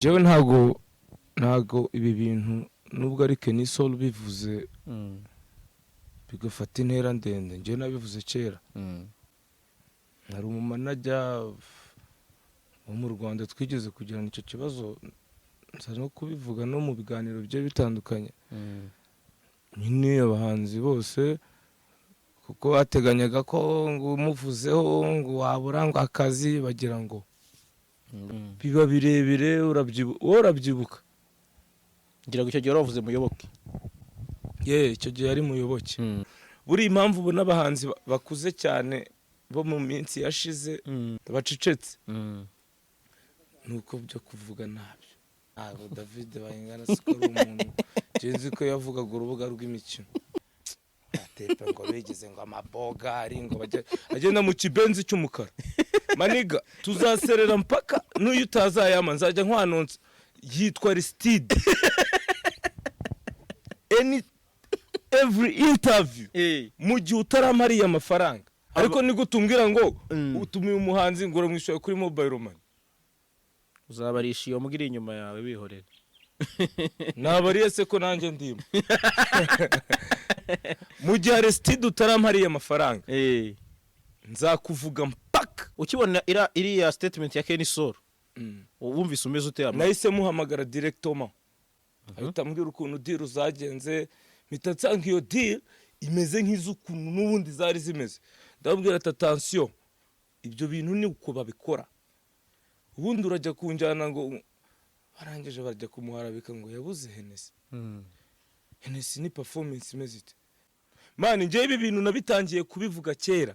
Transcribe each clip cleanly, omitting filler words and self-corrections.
Jewe ntago ibi bintu, nubwo ari Kenny Sol bivuze bigafata intera ndende, njyewe nabivuze kera. Hari umumanager wo mu Rwanda twigeze kugirana icyo kibazo, nza no kubivuga no mu biganiro bigiye bitandukanye. Nyine abahanzi bose, kuko bateganyaga ko ngo umuvuzeho ngo wabura ngo akazi, bagira ngo biba birebire. Wowe urabyibuka? Ngira ngo icyo gihe wari wavuze Muyoboke. Ye, icyo gihe yari Muyoboke. Buriya impamvu ubona abahanzi bakuze cyane bo mu minsi yashize bacecetse, ni uko byo kuvuga ntabyo. Ntabwo David Bayingana siko ari umuntu. Njye nzi ko yavugaga urubuga rw'imikino atepe, ngo bigeze ngo amabogari, ngo bajye agenda mu kibenzi cy'umukara. My nigga, tuzaserera mpaka n'uyu utazayama, nzajya nkwanonsa. Yitwa Aristide. Any every interview, mu gihe utarampa ariya mafaranga. Ariko nigute umbwira ngo utumiye umuhanzi, ngo uramwishyura kuri mobile money? Uzabarisha iyo mbwa iri inyuma yawe, bihorere. Nabariye se ko nanjye ndimo? Mu gihe Aristide utarampa ariya mafaranga, nzakuvuga mpaka. Ukibona iriya statement ya Kenny Sol, wumvise umeze ute ama? Nahise muhamagara directement, ahita ambwira ukuntu deal zagenze. Mpita nsanga iyo deal imeze nk'iz'ukuntu n'ubundi zari zimeze. Ndababwira ati: "Attention, ibyo bintu ni uko babikora." Ubundi urajya kunjyana ngo barangije barajya kumuharabika ngo yabuze Hennessy. Hennessy ni performance imeze ite? Man, njyewe ibi bintu nabitangiye kubivuga kera.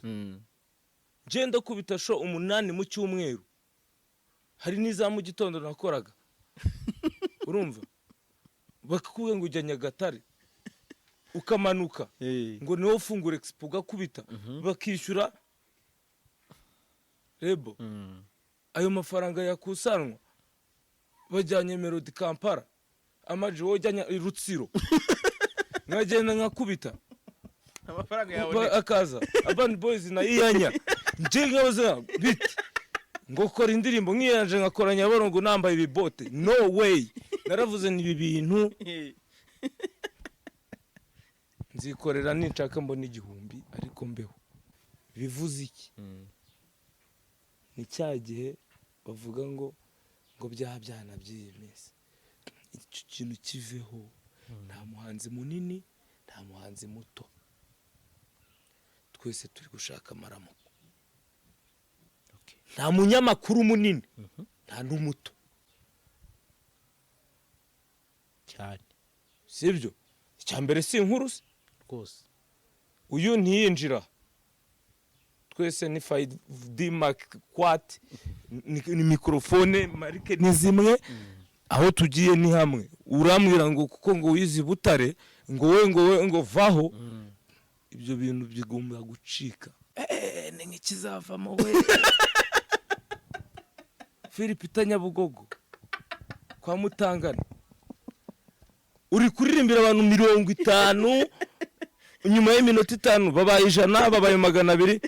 Njyewe ndakubita show 8 mu cyumweru, hari n'iza mu gitondo nakoraga. Urumva, bakakubwira ngo ujya Nyagatare ukamanuka, ngo niwo ufungura expo, ugakubita, bakishyura rebo. Ayo mafaranga yakusanwa bajyanye Melody Kampala, amaji wowe ujyanye i Rutsiro, nkagenda nkakubita. Amafaranga. Akaza Urban Boys na Iyanya, njye nkabaza biti ngo kora indirimbo nk'iyanje, nkakora Nyabarongo nambaye ibibote. No way! Naravuze ni ibi bintu nzikorera, ninshaka mbona 1000, ariko mbeho. Bivuze iki? Ni cya gihe bavuga ngo bya byana by'iyi minsi, icyo kintu kiveho. Nta muhanzi munini, nta muhanzi muto, twese turi gushaka amaramuko. Nta munyamakuru munini, nta n'umuto. Cyane. Sibyo? Icya mbere si inkuru se? Rwose. Uyu ntiyinjira, twese ni 5D Mark kwati, ni mikorofone, marike ni zimwe, aho tugiye ni hamwe. Urambwira ngo kuko ngo wize i Butare, ngo we ngo vaho. Ibyo bintu bigomba gucika. Ni nk'ikizavamo we Philip Nyabugogo kwa Mutangana, uri kuririmbira abantu 50, nyuma y'iminota 5 babaye 100, babaye 200,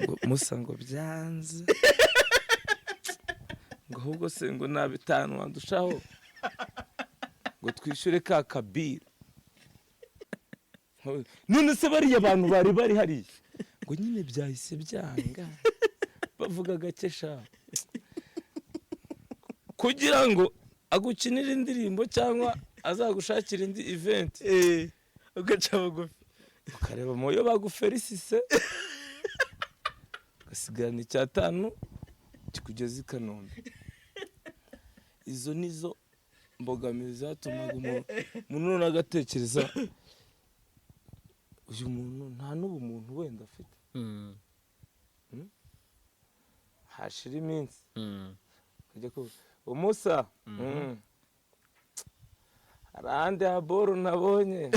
ngo musa ngo byanze, ngo ahubwo se ngo nta 5 wandushaho ngo twishyure ka kabira? None se bariya bantu bari bari hariya, ngo nyine byahise byanga, bavuga gake sha, kugira ngo agukinire indirimbo cyangwa azagushakira indi event. Ugaca bugufi. Ukareba mu yo baguferisise, ugasigarana 5 kikugeza i Kanombe. Izo nizo mbogamizi zatumaga umuntu noneho agatekereza: uyu muntu nta n'ubumuntu wenda afite. Hashira iminsi, ukajya kuvuga umusa. Hari ahandi haboro nabonye.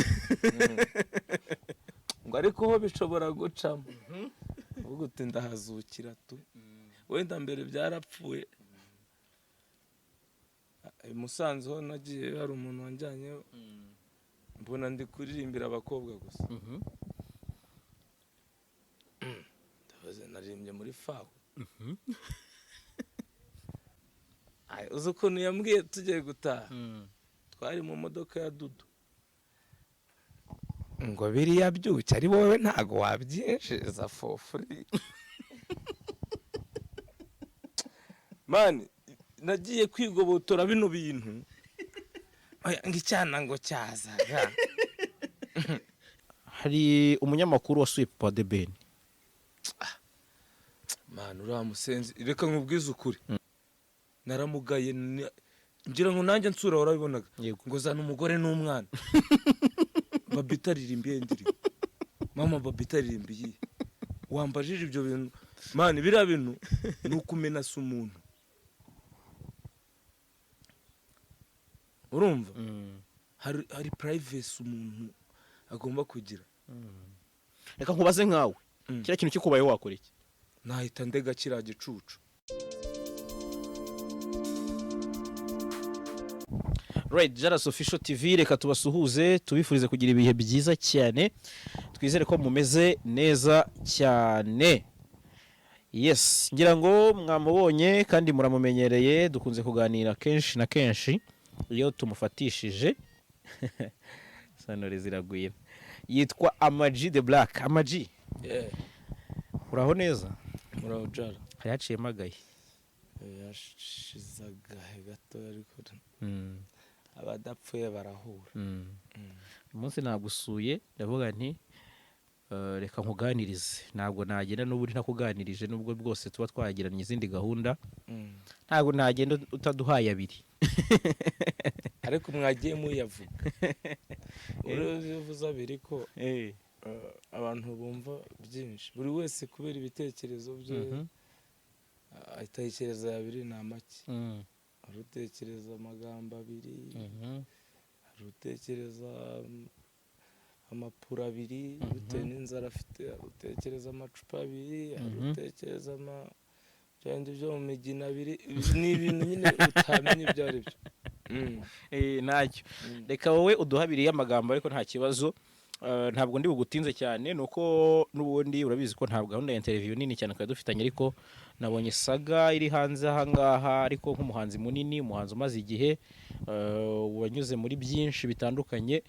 Ngo ariko ho bishobora gucamo, uvuga uti: "Ndahazukira tu." Wenda mbere byarapfuye. I Musanze ho nagiye, hari umuntu wanjyanyeyo, mbona ndi kuririmbira abakobwa gusa. Ndabaza, naririmbye muri fawe. Uzi ukuntu yambwiye tugiye gutaha? Twari mu modoka ya Dudu, ngo biriya byuki ari wowe ntago wabyinjiza for free. Man, nagiye kwigobotora bino bintu. Oya, ngo icyana ngo cyazaga. Hari umunyamakuru wasuye papa wa The Ben. Man, uriya musenzi, reka nkubwize ukuri, naramugaye. Ngira ngo nanjye nsura warabibonaga. Yego. Ngo zana umugore n'umwana. Babita aririmba iyihe ndirimbo? Mama, Babita aririmba iyihe? Wambajije ibyo bintu, man. Biriya bintu ni ukumenasa umuntu, urumva? Hari privacy umuntu agomba kugira. Reka nkubaze nkawe, kiriya kintu kikubayeho wakora iki? Nahita ndega kiriya gicucu. Right, Jaras Official TV, reka tubasuhuze, tubifurize kugira ibihe byiza cyane. Twizere ko mumeze neza cyane. Yes, ngira ngo mwamubonye kandi muramumenyereye, dukunze kuganira kenshi na kenshi iyo tumufatishije. Sanore ziragwira. Yitwa Ama-G The Black. Ama-G, uraho neza? Muraho, Jara. Hari haciyemo agahe. Yashize agahe gato, ariko abadapfuye barahura. Uyu munsi nagusuye, ndavuga nti reka nkuganirize. Ntabwo nagenda n'ubundi ntakuganirije, nubwo bwose tuba twagiranye izindi gahunda. Ntabwo nagenda utaduhaye abiri. Ariko mwagiye muyavuga, uriya uvuze abiri ko abantu bumva byinshi, buri wese kubera ibitekerezo bye atekereza abiri ni make. Hari utekereza amagambo abiri, hari utekereza amapuro abiri bitewe n'inzara afite, hari utekereza amacupa abiri, hari utekereza bya bindi byo mu migina abiri. Ni ibintu nyine utamenya ibyo ari byo. Ntacyo, reka wowe uduha abiri y'amagambo, ariko nta kibazo. Ntabwo ndi bugutinze cyane, ni uko n'ubundi urabizi ko ntabwo gahunda ya interview nini cyane twari dufitanye, ariko nabonye saga iri hanze aha ngaha. Ariko nk'umuhanzi munini, umuhanzi umaze igihe, wanyuze muri byinshi bitandukanye,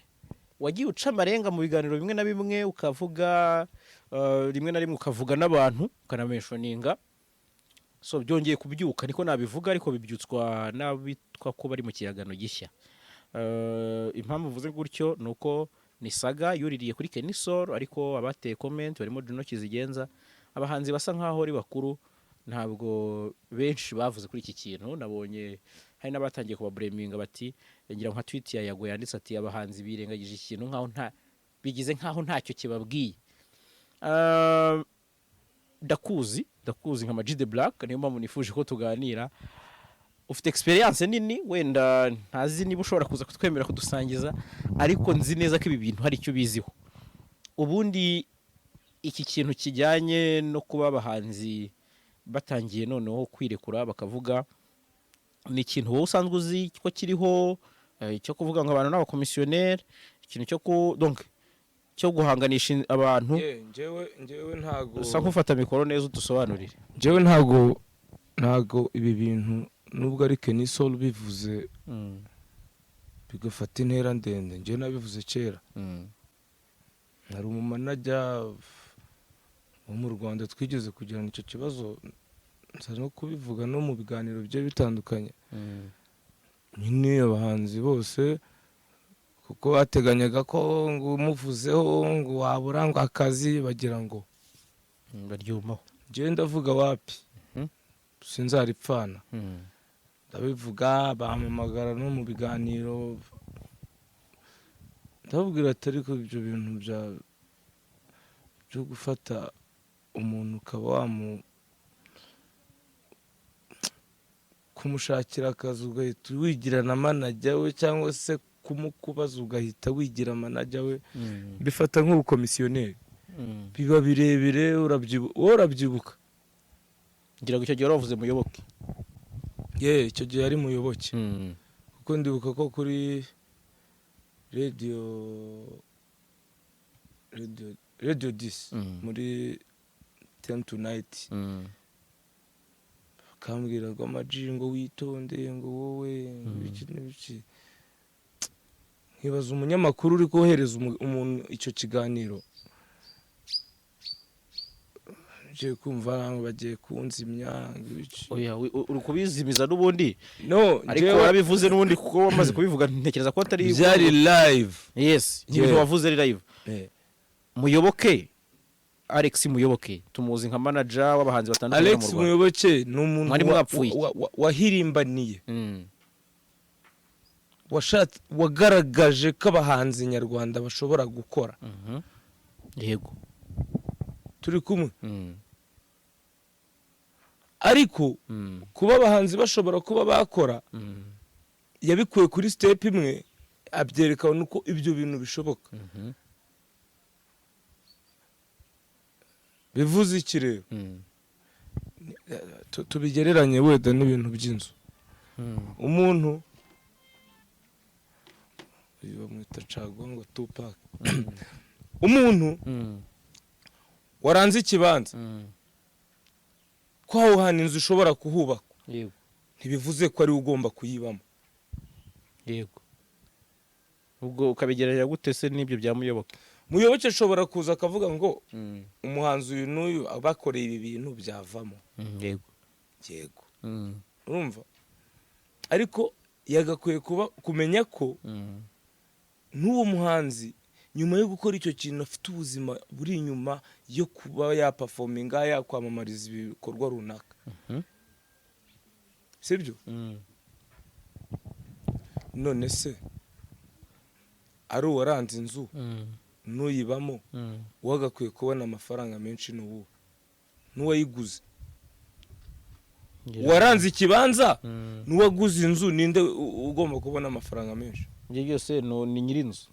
wagiye uca amarenga mu biganiro bimwe na bimwe, ukavuga rimwe na rimwe ukavuga n'abantu ukanamentioninga. So byongeye kubyuka, niko nabivuga, ariko bibyutswa n'abitwa ko bari mu kiragano gishya. Impamvu mvuze gutyo ni uko ni saga yuririye kuri Kenny Sol, ariko abateye comment barimo Juno Kizigenza, abahanzi basa nkaho ari bakuru, ntabwo benshi bavuze kuri iki kintu. Nabonye hari n'abatangiye kubablaminga, bati, ngira nka tweet ya Yago yanditse ati abahanzi birengagije iki kintu nkaho nta bigize, nkaho ntacyo kibabwiye. Ndakuzi nka Ama-G The Black, niyo mpamvu nifuje ko tuganira. Ufite experience nini, wenda ntazi niba ushobora kuza kutwemera kudusangiza, ariko nzi neza ko ibi bintu hari icyo ubiziho. Ubundi iki kintu kijyanye no kuba abahanzi batangiye noneho kwirekura bakavuga, ni ikintu wowe usanzwe uzi ko kiriho, cyo kuvuga ngo abantu n'abakomisiyoneri, ikintu cyo ku donc cyo guhanganisha abantu? Yeah, njyewe ntago Usa nk'ufata mikoro neza, udusobanurire. Njyewe ntago ibi bintu, nubwo ari Kenny Sol bivuze bigafata intera ndende, njyewe nabivuze kera. Hari umumanager wo mu Rwanda twigeze kugirana icyo kibazo, nza no kubivuga no mu biganiro bigiye bitandukanye. Nyine abahanzi bose, kuko bateganyaga ko ngo umuvuzeho ngo wabura ngo akazi, bagira ngo Baryumaho. Njyewe ndavuga wapi, sinzaripfana. Ndabivuga, bampamagara no mu biganiro, ndababwira ati ariko ibyo bintu byo gufata umuntu ukaba kumushakira akazi ugahita wigira na manager we, cyangwa se kumukubaza ugahita wigira manager we, bifata nk'ubukomisiyoneri, biba birebire. Wowe urabyibuka. Ngira ngo icyo gihe wari wavuze Muyoboke. Ye, icyo gihe yari Muyoboke, kuko ndibuka ko kuri Radio 10, muri 10 to night. Akambwira ngo amaji, ngo witonde, ngo wowe, ngo ibiki n'ibiki. Nkibaza umunyamakuru uri kohereza umuntu icyo kiganiro. Ngiye kumva ngo bagiye kunzimya, ngo ibiki. Oya, uri kubizimiza n'ubundi. No. Ariko warabivuze n'ubundi, kuko wamaze kubivuga ntekereza ko atari Byari live. Yes, ibintu wavuze ari live. Muyoboke, Alex Muyoboke, tumuzi nka manager w'abahanzi batandukanye Alex mu Rwanda. Muyoboke ni umuntu Mwari mwapfuye iki? Wahirimbaniye, washatse, wagaragaje ko abahanzi nyarwanda bashobora gukora. Turi kumwe. Ariko kuba abahanzi bashobora kuba bakora, yabikuye kuri step imwe, abyereka uko ibyo bintu bishoboka. Bivuze iki rero? Tubigereranye wenda n'ibintu by'inzu. Umuntu uyu bamwita caguwa, ngo Tupac, umuntu waranze ikibanza, ko aho hantu inzu ishobora kuhubakwa, ntibivuze ko ariwe ugomba kuyibamo. Yego, ubwo ukabigereranya gute se n'ibyo bya Muyoboke? Muyoboke ashobora kuza akavuga ngo umuhanzi uyu n'uyu bakoreye ibi bintu byavamo. Yego. Urumva, ariko yagakwiye kuba kumenya ko n'uwo muhanzi nyuma yo gukora icyo kintu afite ubuzima buri inyuma yo kuba yaperforminga, yakwamamariza ibikorwa runaka. Sibyo? None se ari uwaranze inzu n'uyibamo, uwagakwiye kubona amafaranga menshi ni uwuhe? N'uwayiguze? Uwaranze ikibanza n'uwaguze inzu, ninde ugomba kubona amafaranga menshi? Ibyo byose ni nyir'inzu.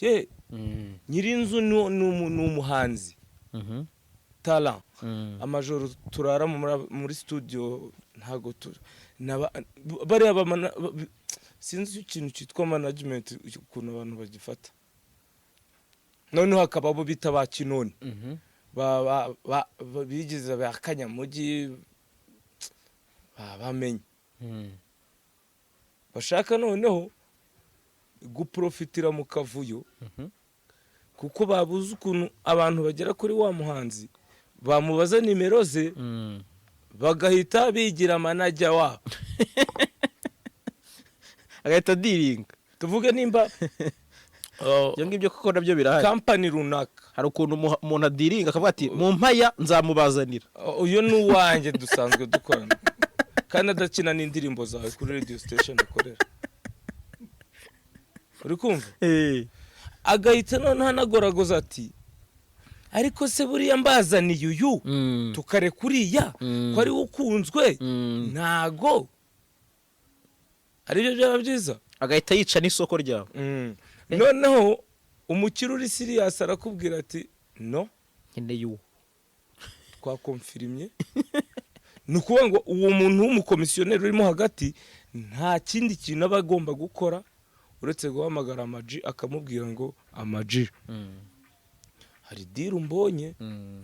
Ye, nyir'inzu ni umuhanzi talent. Amajoro turara muri studio, ntago bariya sinzi ikintu cyitwa management ukuntu abantu bagifata. Noneho hakaba abo bita ba kinoni, bigize ba kanyamugi, bamenye bashaka noneho guprofitira mu kavuyo, kuko babuze ukuntu abantu bagera kuri wa muhanzi, bamubaza nimero ze, bagahita bigira manager wabo. Agahita adiringa. Tuvuge nimba Ibyo ngibyo kuko nabyo birahari. Company runaka. Hari ukuntu umuntu adiringa akavuga ati: "Mu mpaya nzamubazanira." Uyu ni uwanjye, dusanzwe dukorana, kandi adakina n'indirimbo zawe kuri radio station akorera. Uri kumva, agahita noneho anagoragoza ati: "Ariko se buriya mbazaniye uyu, tukareka uriya, ko ari we ukunzwe, ntago aribyo byaba byiza?" Agahita yica n'isoko ryawe. Noneho umukire uri serious arakubwira ati: "No." "Nkeneye uwo." "Twakonfirimye." Ni ukuvuga ngo uwo muntu w'umukomisiyoneri urimo hagati nta kindi kintu aba agomba gukora uretse guhamagara Amaji, akamubwira ngo: "Amaji, hari deal mbonye,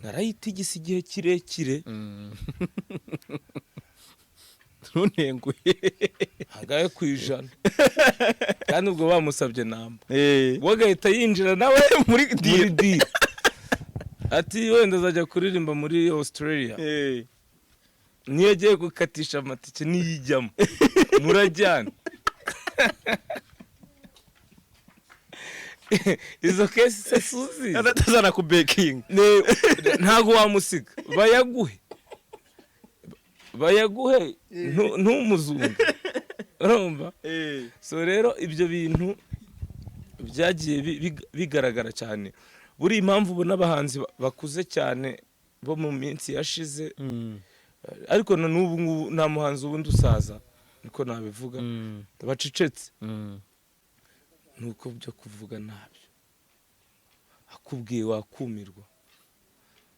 narayitigise igihe kirekire." Ntuntenguhe. Hagaye ku 100, kandi ubwo bamusabye namba, we agahita yinjira nawe muri muri deal, ati wenda azajya kuririmba muri Australia, niyo agiye gukatisha amatike niyijyamo, murajyana. Izo case se suzi? Atazana kubekinga. Ntabwo wamusiga. Bayaguhe, bayaguhe, ntumuzunge. Urumva? So rero ibyo bintu byagiye bigaragara cyane. Buri impamvu ubona abahanzi bakuze cyane bo mu minsi yashize, ariko na n'ubu ngubu nta muhanzi ubundi usaza, niko nabivuga, bacecetse, nuko byo kuvuga ntabyo akubwiye wakumirwa.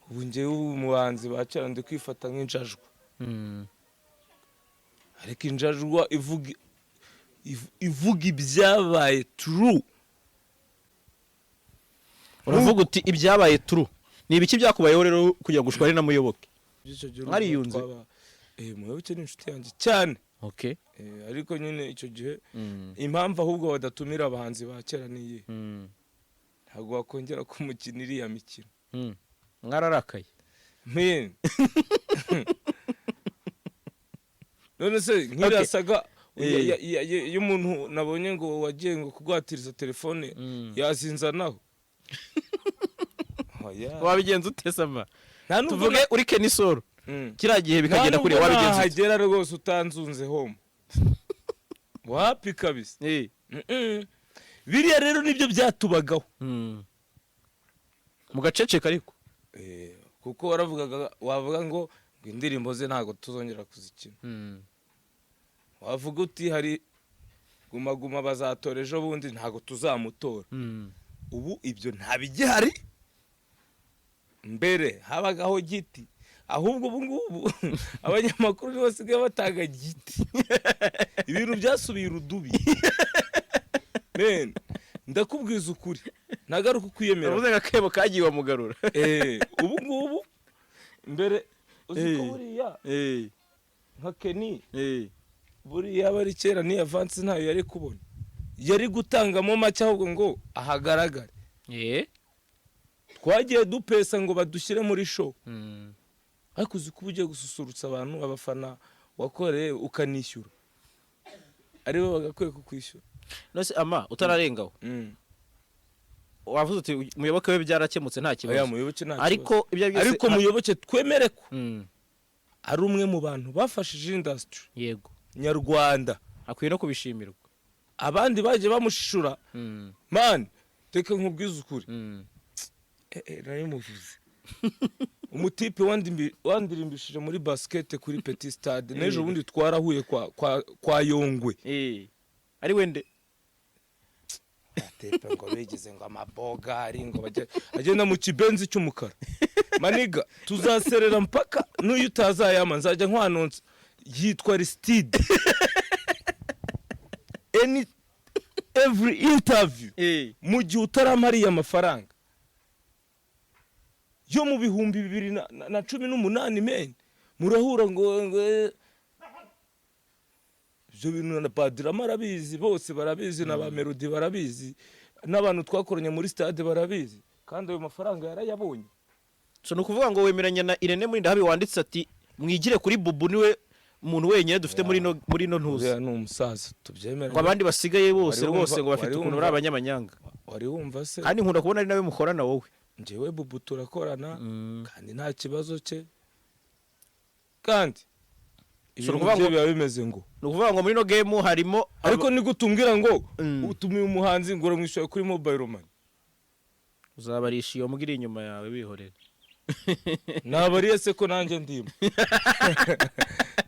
Ubu njyewe, ubu umuhanzi ba kera ndi kwifata nk'injajwa, ariko injajwa ivuga ibyabaye true. Uravuga uti ibyabaye true. Ni ibiki byakubayeho rero kugira ngo ushware na Muyoboke? Icyo gihe Mwariyunze? urumva. Muyoboke ni inshuti yanjye cyane. Okay. Ariko nyine icyo gihe, impamvu ahubwo badatumira abahanzi ba kera ni iyihe? Ntabwo wakongera kumukina iriya mikino. Mwararakaye. Man. None se nk'iriya saga y'umuntu nabonye ngo wagiye ngo kugwatiriza telefone, yazinzanaho? Oya. Wabigenza ute, Sama? Nta nubwo Tuvuge uri Kenny Sol, kiriya gihe bikagenda Nta kuriya, nubwo wabigenza ute? nahagera rwose utanzunze home, wapi kabisa. Biriya rero nibyo byatubagaho. Mugaceceka ariko. Kuko waravugaga, wavuga ngo indirimbo ze ntabwo tuzongera kuzikina, wavuga uti hari Guma Guma bazatora ejo bundi, ntabwo tuzamutora. Ubu ibyo ntabigihari. Mbere habagaho giti, ahubwo ubu ngubu abanyamakuru nibo basigaye batanga giti. Ibintu byasubiye urudubi. Men, ndakubwiza ukuri, nagaruka ukwiyemera. Uravuze ngo akebo kagiye wamugarura. Ubu ngubu, mbere uzi ko buriya nka Kenny, buriya aba ari kera, ni avance ntayo yari kubona, yari gutangamo make ahubwo ngo ahagaragare. Twagiye dupesa ngo badushyire muri show, ariko uzi ko uba ugiye gususurutsa abantu, abafana wakoreye ukanishyura, aribo bagakwiye kukwishyura. None se Ama, utararengaho, wavuze uti Muyoboke we byarakemutse, nta Oya, kibazo. Muyoboke nta Ariko kibazo. ibyo byose Ariko Muyoboke twemere ko ari umwe mu bantu bafashije industry nyarwanda. Akwiye no kubishimirwa. Abandi bagiye bamushishura. Man, reka nkubwize ukuri. Nari muvuze umutipe wandirimbishije muri basket kuri Petit Stade n'ejo bundi twarahuye kwa Yongwe. Ari wende? Atepe ngo bigize ngo amabogari, ngo bajye agenda mu kibenzi cy'umukara. My nigga, tuzaserera mpaka n'uyu utazayama, nzajya nkwanonsa. Yitwa Aristide. Any every interview, mu gihe utaramariye amafaranga yo mu 2018, men, murahura ngo ibyo bintu na Badrama arabizi, bose barabizi, na ba Melody barabizi, n'abantu twakoranye muri stade barabizi, kandi ayo mafaranga yarayabonye. So ni ukuvuga ngo wemeranya na Irene Murindahabi wanditse ati: "Mwigire kuri Bubu, niwe muntu wenyine dufite muri ino ntuzi." Uriya ni umusaza, tubyemere. Ngo abandi basigaye bose Wari wumva- rwose ngo bafite wari ukuntu wumva- bari abanyamanyanga. Wari wumva se? Kandi nkunda kubona ari nawe mukorana wowe. Njyewe Bubu turakorana, kandi nta kibazo cye, kandi So, ibintu ni ukuvuga bye ngo- biba bimeze ngo Ni ukuvuga ngo muri ino game harimo Ariko ni gute umbwira ngo utumiye umuhanzi ngo uramwishyura kuri mobile money? Uzabarisha iyo mbwa iri inyuma yawe, bihorere. Nabariye se ko nanjye ndimo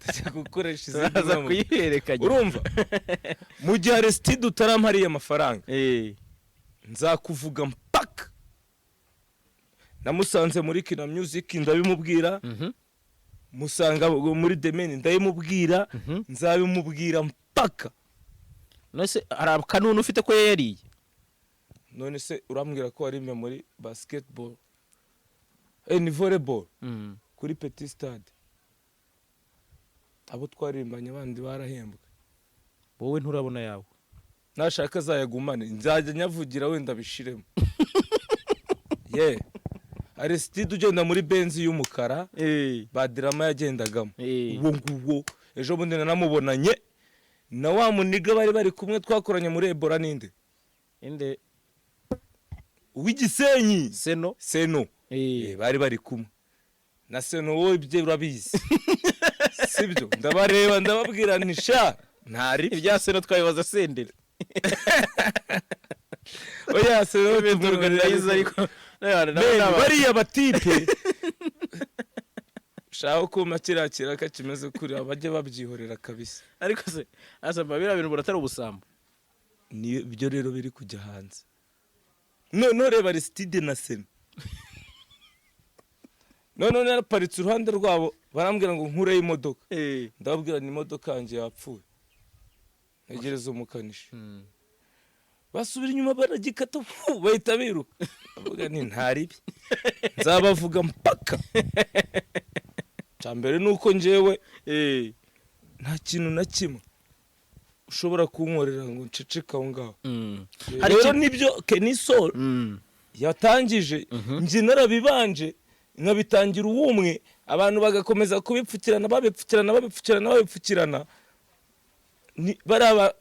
tujya gukoresha izindi Turaza nama. kuyihererekanya. Urumva, mu gihe Aristide utarampariye amafaranga, nzakuvuga mpaka. Namusanze muri Kina Music ndabimubwira, musanga muri The Mane ndabimubwira, nzabimubwira mpaka. None se hari akanunu ufite ko yariye? None se urambwira ko warimye muri basketball, ni volleyball kuri Petit Stade, abo twaririmbanye abandi barahembwe? Wowe nturabona yawe. Nashaka azayagumane, nzajya nyavugira wenda bishiremo. Ye Aristide ugenda muri Benzi y'umukara, Badrama yagendagamo, uwo nguwo ejo bundi nanamubonanye na wa mu nigga bari bari kumwe twakoranye muri Ebola, ninde? Inde? Uw'igisenyi. Seno. Seno. Bari bari kumwe na Seno. Wowe ibyo urabizi, sibyo? Ndabareba ndababwira nti: "Sha, ntari." Ibya Seno twabibaza Senderi. Oya, Seno Event organizer, ariko Men, bariya batipe shaka kuma kiriya kiraka kimeze kuriya, bajye babyihorera kabisa. Ariko se asaba biriya bintu buratari ubusambo? Ni byo rero biri kujya hanze. Noneho reba Aristide na Seno, noneho naraparitse uruhande rwabo, barambwira ngo nkureyo imodoka. Ndababwira ni imodoka yanjye yapfuye, ntegereza umukanishi. Basubira inyuma baragikata fu, bahita biruka. Ndavuga ni ntaribi, nzabavuga mpaka. Cya mbere ni uko njyewe nta kintu na kimwe ushobora kunkorera ngo nceceke aho ngaho. Hari Rero nibyo Kenny Sol yatangije, njye narabibanje nkabitangira uwumwe, abantu bagakomeza kubipfukirana, babipfukirana, babipfukirana, babipfukirana. Bariya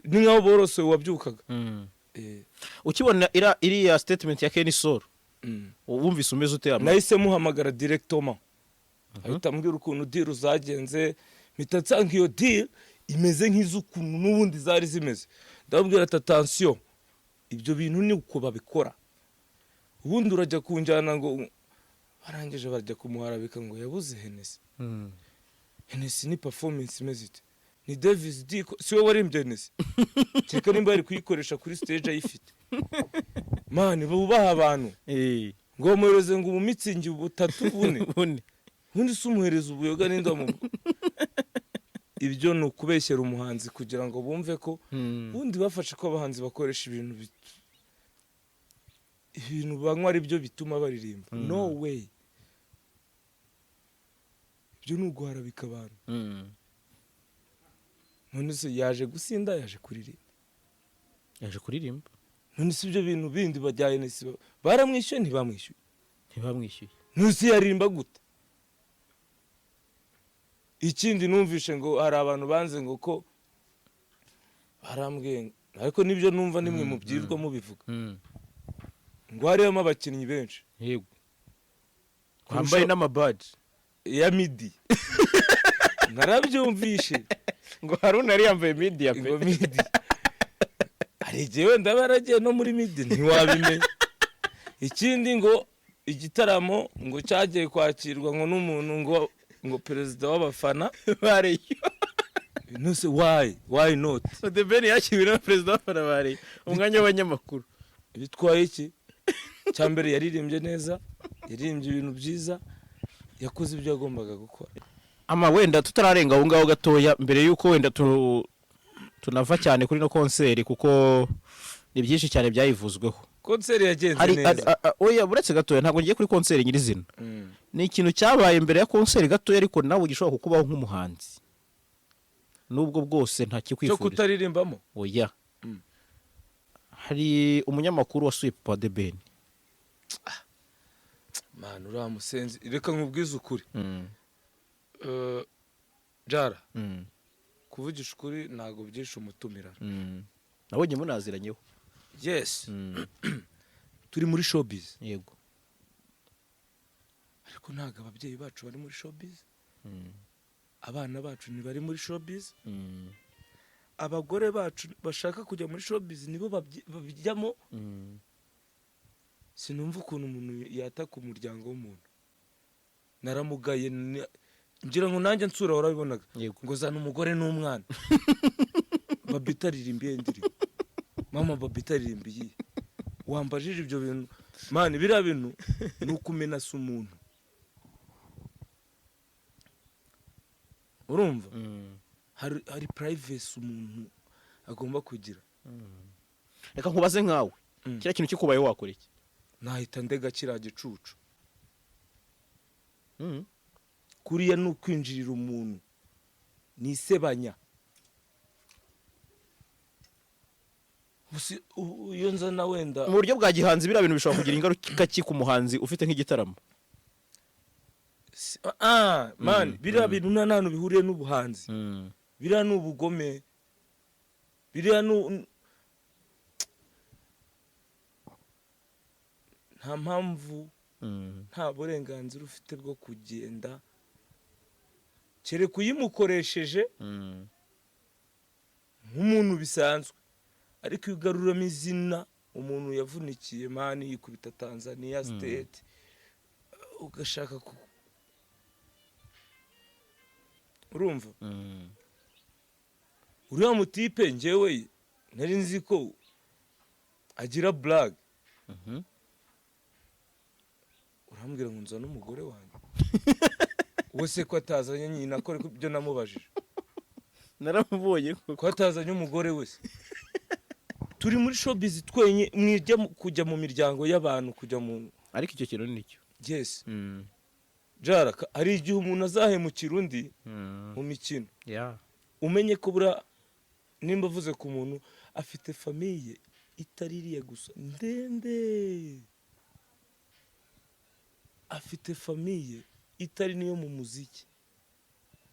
ni nk'aho borosoye uwabyukaga. Ukibona iriya statement ya Kenny Sol, wumvise umeze ute, ama? Nahise muhamagara directement, ahita ambwira ukuntu deal zagenze, mpita nsanga iyo deal imeze nk'iz'ukuntu n'ubundi zari zimeze. Ndababwira ati: "Attention, ibyo bintu ni uko babikora." Ubundi urajya kunjyana ngo barangije bajya kumuharabika ngo yabuze Hennessy. Hennessy ni performance imeze ite? Ni Davis D si we waririmbye Hennessy? Kereka nimba yari kuyikoresha kuri stage ayifite. Man, bubaha abantu. Ngo bamuhereze ngo ubu Mützig butatu, bune. Bune. Ubundi se umuhereza ubuyoga ninde Ibyo ni ukubeshyera umuhanzi kugira ngo bumve ko ubundi bafashe ko abahanzi bakoresha ibintu banywa ari byo bituma baririmba. No way, ibyo ni uguharabika abantu. None se yaje gusinda, yaje kuririmba? Yaje kuririmba. None se ibyo bintu bindi bajyanye Hennessy baramwishyuye, ntibamwishyuye? Ntibamwishyuye. None se yaririmba gute? Ikindi numvishe ngo hari abantu banze ngo ko barambwiye, ariko nibyo numva nimwe mubyirwa mubivuga, ngo harimo abakinnyi benshi Bambaye n'amabaji ya midi, narabyumvishe. Ngo Haruna yari yambaye media pe. Ngo midi, hari igihe wenda aba yaragiye no muri midi, ntiwabimenya. Ikindi ngo igitaramo ngo cyagiye kwakirwa ngo n'umuntu ngo perezida w'abafana ba Rayon. Nuse why not? The Ben yakiriwe na perezida w'abafana ba Rayon, umwanya w'abanyamakuru. Bitwaye iki? Cya mbere yaririmbye neza, yaririmbye ibintu byiza, yakoze ibyo yagombaga gukora. Ama wenda tutararenga aho ngaho gatoya, mbere y'uko wenda tunava cyane kuri no concert, kuko ni byinshi cyane byayivuzweho. Concert yagenze Hari neza. Oya, uretse gatoya, ntabwo ngiye kuri concert nyirizina. Ni ikintu cyabaye mbere ya concert gatoya, ariko nawe gishobora kukubaho nk'umuhanzi, nubwo bwose Cyo ntakikwifuriza. Kutaririmbamo? Oya. Hari umunyamakuru wasuye papa The Ben. Man, uriya musenzi, reka nkubwize ukuri. Jara, kuvugisha ukuri ntabwo byishe umutumirano. Nabonye munaziranyeho. Yes, turi muri showbiz. Ariko ntabwo ababyeyi bacu bari muri showbiz, abana bacu ntibari muri showbiz, abagore bacu bashaka kujya muri showbiz nibo babijyamo. Sinumva ukuntu umuntu yataka umuryango w'umuntu. Naramugaye, ngira ngo nanjye nsura warabibonaga. Ngo zana umugore n'umwana, Babita aririmba iyihe ndirimbo? Mama, Babita aririmba iyihe? Wambajije ibyo bintu, man. Biriya bintu ni ukumenasa umuntu, urumva? Hari privacy umuntu agomba kugira. Reka nkubaze nkawe, kiriya kintu kikubayeho wakora iki? Nahita ndega kiriya gicucu. Kuriya ni ukwinjirira umuntu, ni isebanya. Iyo nzana wenda Mu buryo bwa gihanzi, biriya bintu bishobora kugira ingaruka ki ku muhanzi ufite nk'igitaramo? Man, biriya bintu nta n'ahantu bihuriye n'ubuhanzi. Biriya ni ubugome, biriya ni nta mpamvu, nta burenganzira ufite bwo kugenda, kereka uyimukoresheje nk'umuntu bisanzwe. Ariko iyo ugaruramo izina umuntu yavunikiye, man, yikubita Tanzania state, ugashaka ku urumva uriya mutipe, njyewe nari nzi ko agira blague. Urambwira ngo nzane umugore wanjye? We se ko atazanye nyina, ko ariko ibyo namubajije? Naramubonye koko. Ko atazanye umugore we se? Turi muri showbiz twenyine, mwijya kujya mu miryango y'abantu, kujya mu Ariko icyo kintu ni cyo. Yes. Jaraka, hari igihe umuntu azahemukira undi mu mikino. Umenye ko buriya nimba avuze ku muntu afite famille itari iriya gusa ndende, afite famille itari niyo mu muziki,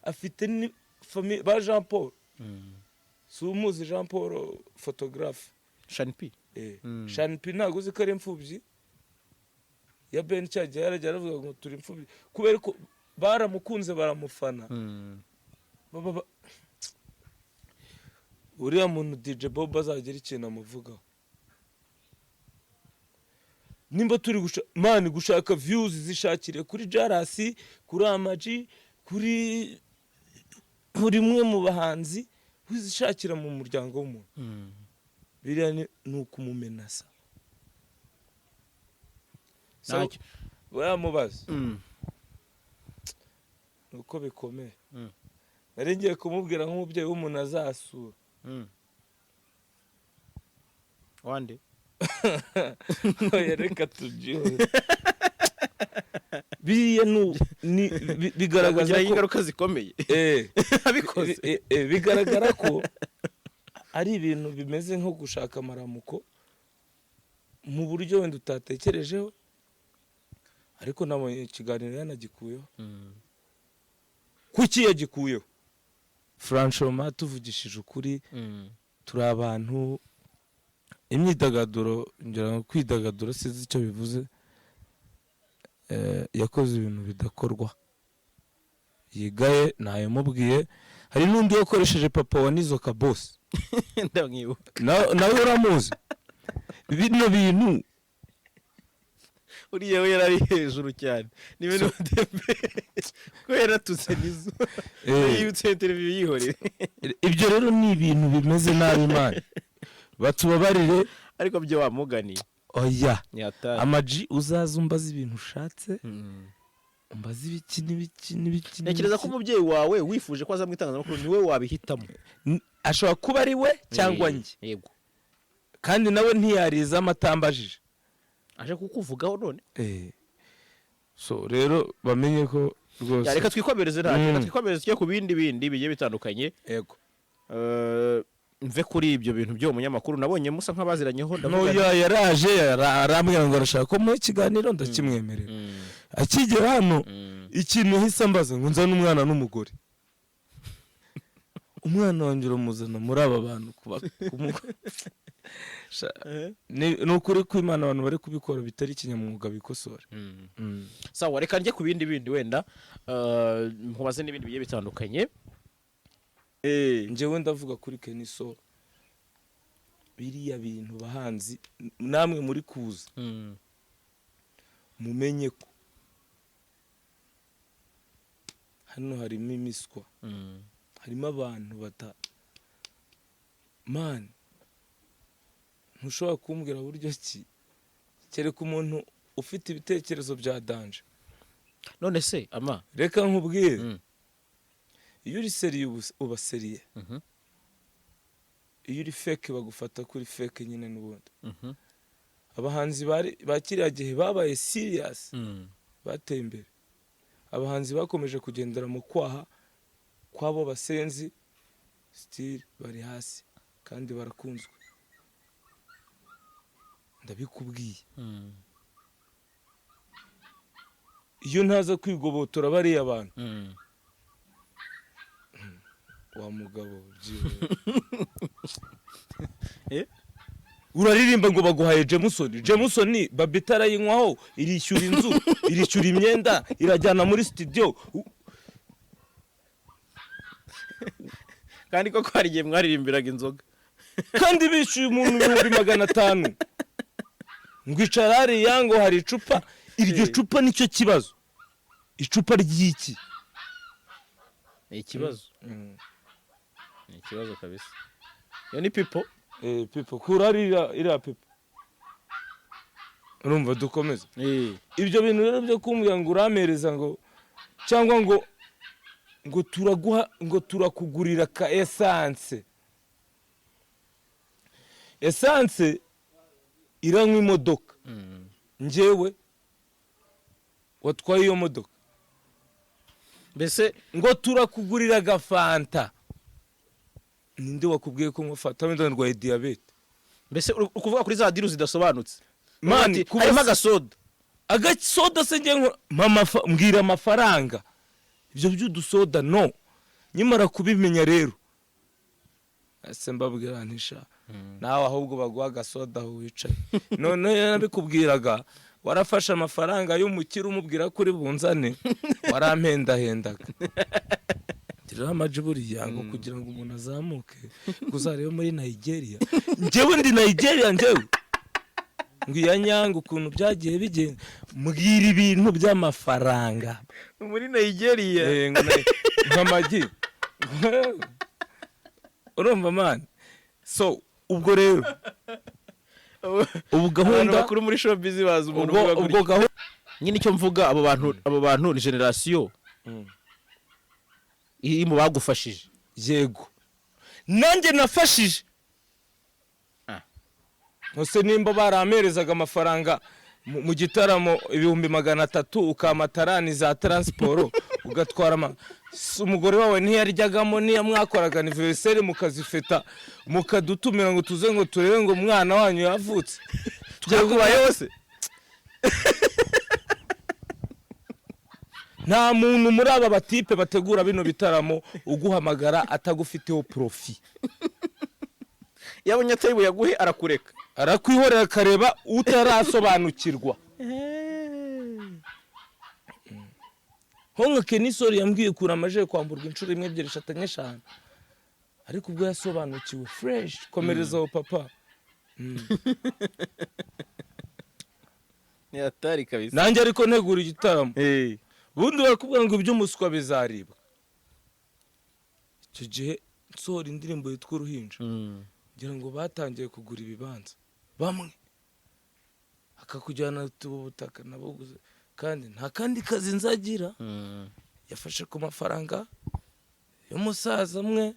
afite ni famille ba Jean Paul. Si umuzi Jean Paul photographe? Shanpi. Eh. Shanpi, ntabwo uzi ko ari imfubyi ya Ben? Cyagiye yarajya aravuga ngo turi imfubyi kubera ko baramukunze, baramufana. Uriya muntu DJ Bob azagira ikintu amuvugaho. Nimba turi man gushaka views, zishakire kuri Jarasi, kuri Amaji, kuri buri umwe mu bahanzi, wizishakira mu muryango w'umuntu. Biriya ni ukumumenasa. So, Ntacyo. bayamubaza ni uko bikomeye. Nari ngiye kumubwira nk'umubyeyi w'umuntu azasura. Wande? Oya, reka tubyihore. Biriya ni bigaragaza Kugiraho ko ingaruka zikomeye abikoze. Bigaragara ko ari ibintu bimeze nko gushaka amaramuko mu buryo wenda utatekerejeho, ariko nabonye ikiganiro yanagikuyeho. Kuki yagikuyeho? Franchement, tuvugishije ukuri, turi abantu, imyidagaduro, ngira ngo kwidagadura sinzi icyo bivuze. Yakoze ibintu bidakorwa, yigaye ntayamubwiye. Hari n'undi wakoresheje papa wa Nizo Kabosi. Ndamwibuka. Nawe uramuzi, bino bintu. Uriya we yari ari hejuru cyane, ni ibintu ko yaratutse Nizo. Yibutse interview, yihorere. Ibyo rero ni ibintu bimeze nabi, man, batubabarire. Ariko byo wamuganiye. Oya. Ni hatari. Amaji, uzaza umbaza ibintu ushatse, umbaza ibiki n'ibiki n'ibiki Ntekereza ko n'ibiki. umubyeyi wawe wifuje ko aza mu itangazamakuru niwe wabihitamo. Ashobora kuba ari we cyangwa njye. Kandi nawe ntiyariza atambajije. Aje kukuvugaho none. So rero bamenye ko rwose Ya, reka twikomereze, ntacyo. Reka twikomereze, tujye ku bindi bigiye bitandukanye. Yego. Mve kuri ibyo bintu by'uwo munyamakuru nabonye musa nk'abaziranyeho, ndavuga. Ntoya yaraje arambwira ngo arashaka ko muha ikiganiro, ndakimwemerera. Akigera hano, ikintu yahise ambaza ngo nzane umwana n'umugore. Umwana wanjye uramuzana muri aba bantu kuba ni ukuri kw'Imana, abantu bari kubikora bitari kinyamwuga bikosora. Sawa, reka njye ku bindi wenda nkubaze n'ibindi bigiye bitandukanye. Njyewe ndavuga kuri Kenny Sol. Biriya bintu, bahanzi namwe muri kuza, mumenye ko hano harimo imiswa, harimo abantu bata, man, ntushobora kumbwira buryo ki, kereka umuntu ufite ibitekerezo bya danger. None se ama Reka nkubwire. Iyo uri sérieux uba sérieux. Iyo uri fake bagufata kuri fake nyine n'ubundi. Abahanzi bari ba kiriya gihe babaye serious, bateye imbere. Abahanzi bakomeje kugendera mu kwaha kw'abo basenzi, still bari hasi kandi barakunzwe, ndabikubwiye. Iyo ntaza kwigobotora bariya bantu, wa mugabo, byihorere. Eh? Uraririmba ngo baguhaye Jameson. Jameson babita arayinywaho, irishyura inzu, irishyura imyenda, irajyana muri studio. Kandi koko hari igihe mwaririmbiraga inzoga. Kandi bishyuye umuntu 500,000 ngo icara hariya ngo hari icupa. Iryo cupa nicyo kibazo, icupa ry'iki? Ni ikibazo, ni ikibazo kabisa. Iyo ni pipo. Eh, pipo, kura hariya iriya pipo. Urumva dukomeze. Ibyo bintu rero byo kumbwira ngo urampereza ngo cyangwa ngo turaguha, ngo turakugurira ka essence, essence iranywa imodoka. Njyewe watwaye iyo modoka. Mbese Ngo turakugurira agafanta. Ninde wakubwiye ko nywa fanta? Wenda ndwaye diyabete. Mbese uri kuvuga kuri za deal zidasobanutse. Man, Ati, kuba harimo agasoda. Agasoda se? Njye mama mbwira amafaranga, ibyo by'udusoda no. Nyimara kubimenya rero, ese mbabwira ntisha nawe, ahubwo baguha agasoda aho wicaye. Noneho yarabikubwiraga, warafashe amafaranga y'umukire umubwira ko uri bunzane, warampendahendaga. Rero amaji buriya ngo kugira ngo umuntu azamuke uzarebe muri Nigeria. Njyewe ndi Nigeria, njyewe ngo iya nyanga ukuntu byagiye bigenda, mbwira ibintu by'amafaranga. Muri Nigeria. Eh, ngo nk'amagi, urumva man? So ubwo rero ubu Abantu gahunda bakuru muri showbiz bazi umuntu ubwo uvuga ubwo gutya. Gahunda Nyine icyo mvuga, abo bantu ni generation iri mu bagufashije. Yego, nanjye nafashije. Ah. Ese nimba baramperezaga amafaranga mu gitaramo 300,000, ukampa tarani za transport, ugatwara umugore wawe ntiyaryagamo, niyo mwakoraga anniversaire mukazifeta, mukadutumira ngo tuze ngo turebe ngo umwana wanyu yavutse. Byakubayeho se? Nta muntu muri aba batipe bategura bino bitaramo uguhamagara atagufiteho profit. Yabonye atari buyaguhe, arakureka. Arakwihorera, akareba utarasobanukirwa. Nko Kenny Sol yambwiye ukuntu amaze kwamburwa inshuro imwe, ebyiri, eshatu, enye, eshanu, ariko ubwo yasobanukiwe, fresh, komereza aho papa. Ni atari kabisa. Nanjye ariko ntegura igitaramo, ubundi barakubwira ngo iby'umuswa bizaribwa. Icyo gihe nsohora indirimbo yitwa Uruhinja, ngira ngo batangiye kugura ibibanza, bamwe akakujyana tuba ubutaka nabuguze kandi nta kandi kazi nzagira. Yafashe ku mafaranga y'umusaza umwe,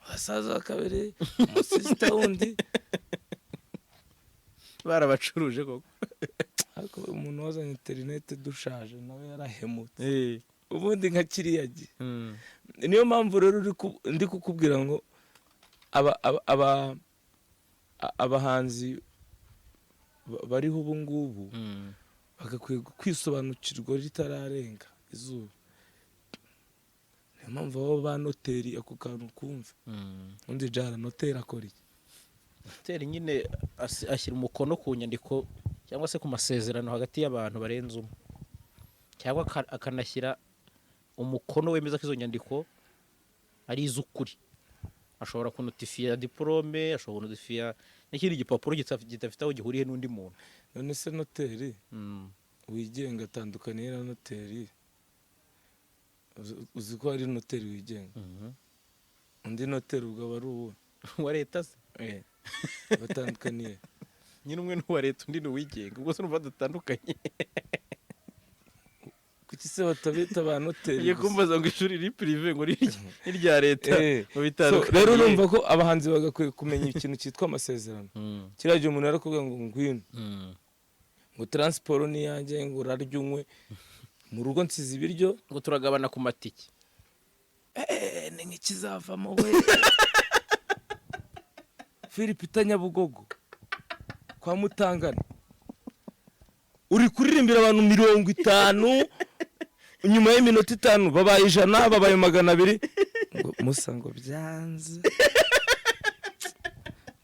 abasaza wa kabiri, umusisita wundi. Barabacuruje koko. Ariko umuntu wazanye interineti dushaje nawe yarahemutse ubundi nka kiriya gihe. Niyo mpamvu rero ndi kukubwira ngo abahanzi bariho ubu ngubu bagakwiye kwisobanukirwa ritararenga izuba. Niyo mpamvu baba ba noteri, ako kantu kumva undi jara noteri akora iki? Noteri nyine ashyira umukono ku nyandiko cyangwa se ku masezerano hagati y'abantu barenze umwe, cyangwa akanashyira umukono wemeza ko izo nyandiko ari iz'ukuri. Ashobora kunotifiya diporome, ashobora kunotifiya n'ikindi gipapuro kidafite aho gihuriye n'undi muntu. None se noteri wigenga atandukaniye na noteri uzi ko hari noteri wigenga, undi noteri ubwo aba ari uwo Uwa leta se? Batandukaniye? Nyine umwe ni uwa leta, undi ni uwigenga, ubwo se urumva badatandukanye? Kuki se batabita ba noteri Ugiye gusa? kumbaza ngo ishuri riri privé ngo n'irya leta Eh, ngo so, bitandukanye. rero urumva ko abahanzi bagakwiye kumenya ikintu cyitwa amasezerano. Kiriya gihe umuntu yarakubwira ngo ngwino, ngo transport ni iyanjye, ngo urarya unywe, mu rugo nsize ibiryo, ngo turagabana ku matike. Eh, ni nk'ikizavamo we Philip Nyabugogo kwa Mutangana, uri kuririmbira abantu 50, nyuma y'iminota 5 babaye 100, babaye 200, ngo musa ngo byanze,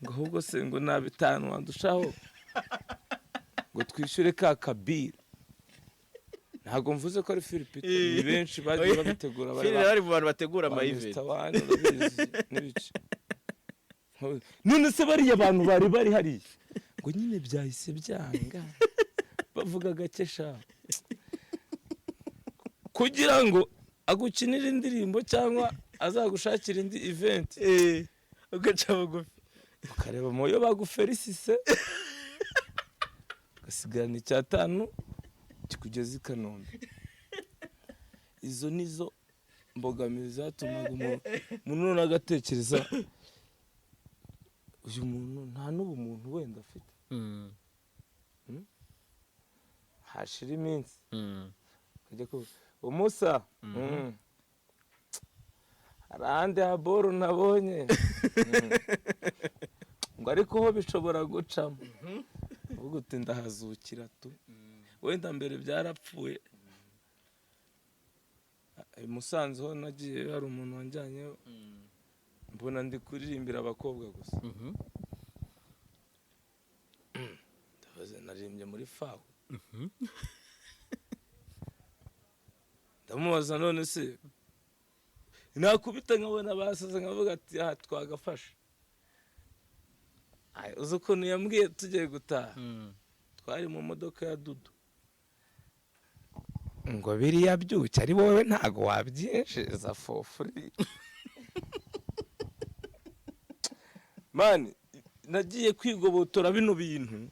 ngo ahubwo se ngo nta 5 wandushaho ngo twishyure ka kabira. Ntabwo mvuze ko ari Philip, ni benshi bagiye babitegura, bari Philip bari mu bantu bategura ba ama event. Mr. One, urabizi n'ibice. None se bariya bantu bari bari hariya ngo nyine byahise byanga, bavuga gake sha, kugira ngo agukinire indirimbo cyangwa azagushakire indi event, ugaca bugufi, ukareba mu yo baguferisise, ugasigarana icyatanu kikugeza i Kanombe. Izo nizo mbogamizi zatumaga umuntu noneho agatekereza uyu muntu nta n'ubumuntu wenda afite. Hashira iminsi ukajya kuvuga umusa. Hari ahandi haboro nabonye ngo ariko ho bishobora gucamo, uvuga uti ndahazukira tu, wenda mbere byarapfuye. I Musanze ho nagiye, hari umuntu wanjyanyeyo, mbona ndi kuririmbira abakobwa gusa. Ndabaza, naririmbye muri fawe? Ndamubaza, none se nakubita nkabona basaze, nkavuga ati aha twagafashe. Ay, uzi ukuntu yambwiye tugiye gutaha? Twari mu modoka ya Dudu, ngo biriya byuki ari wowe ntago wabyinjiza for free. Man, nagiye kwigobotora bino bintu.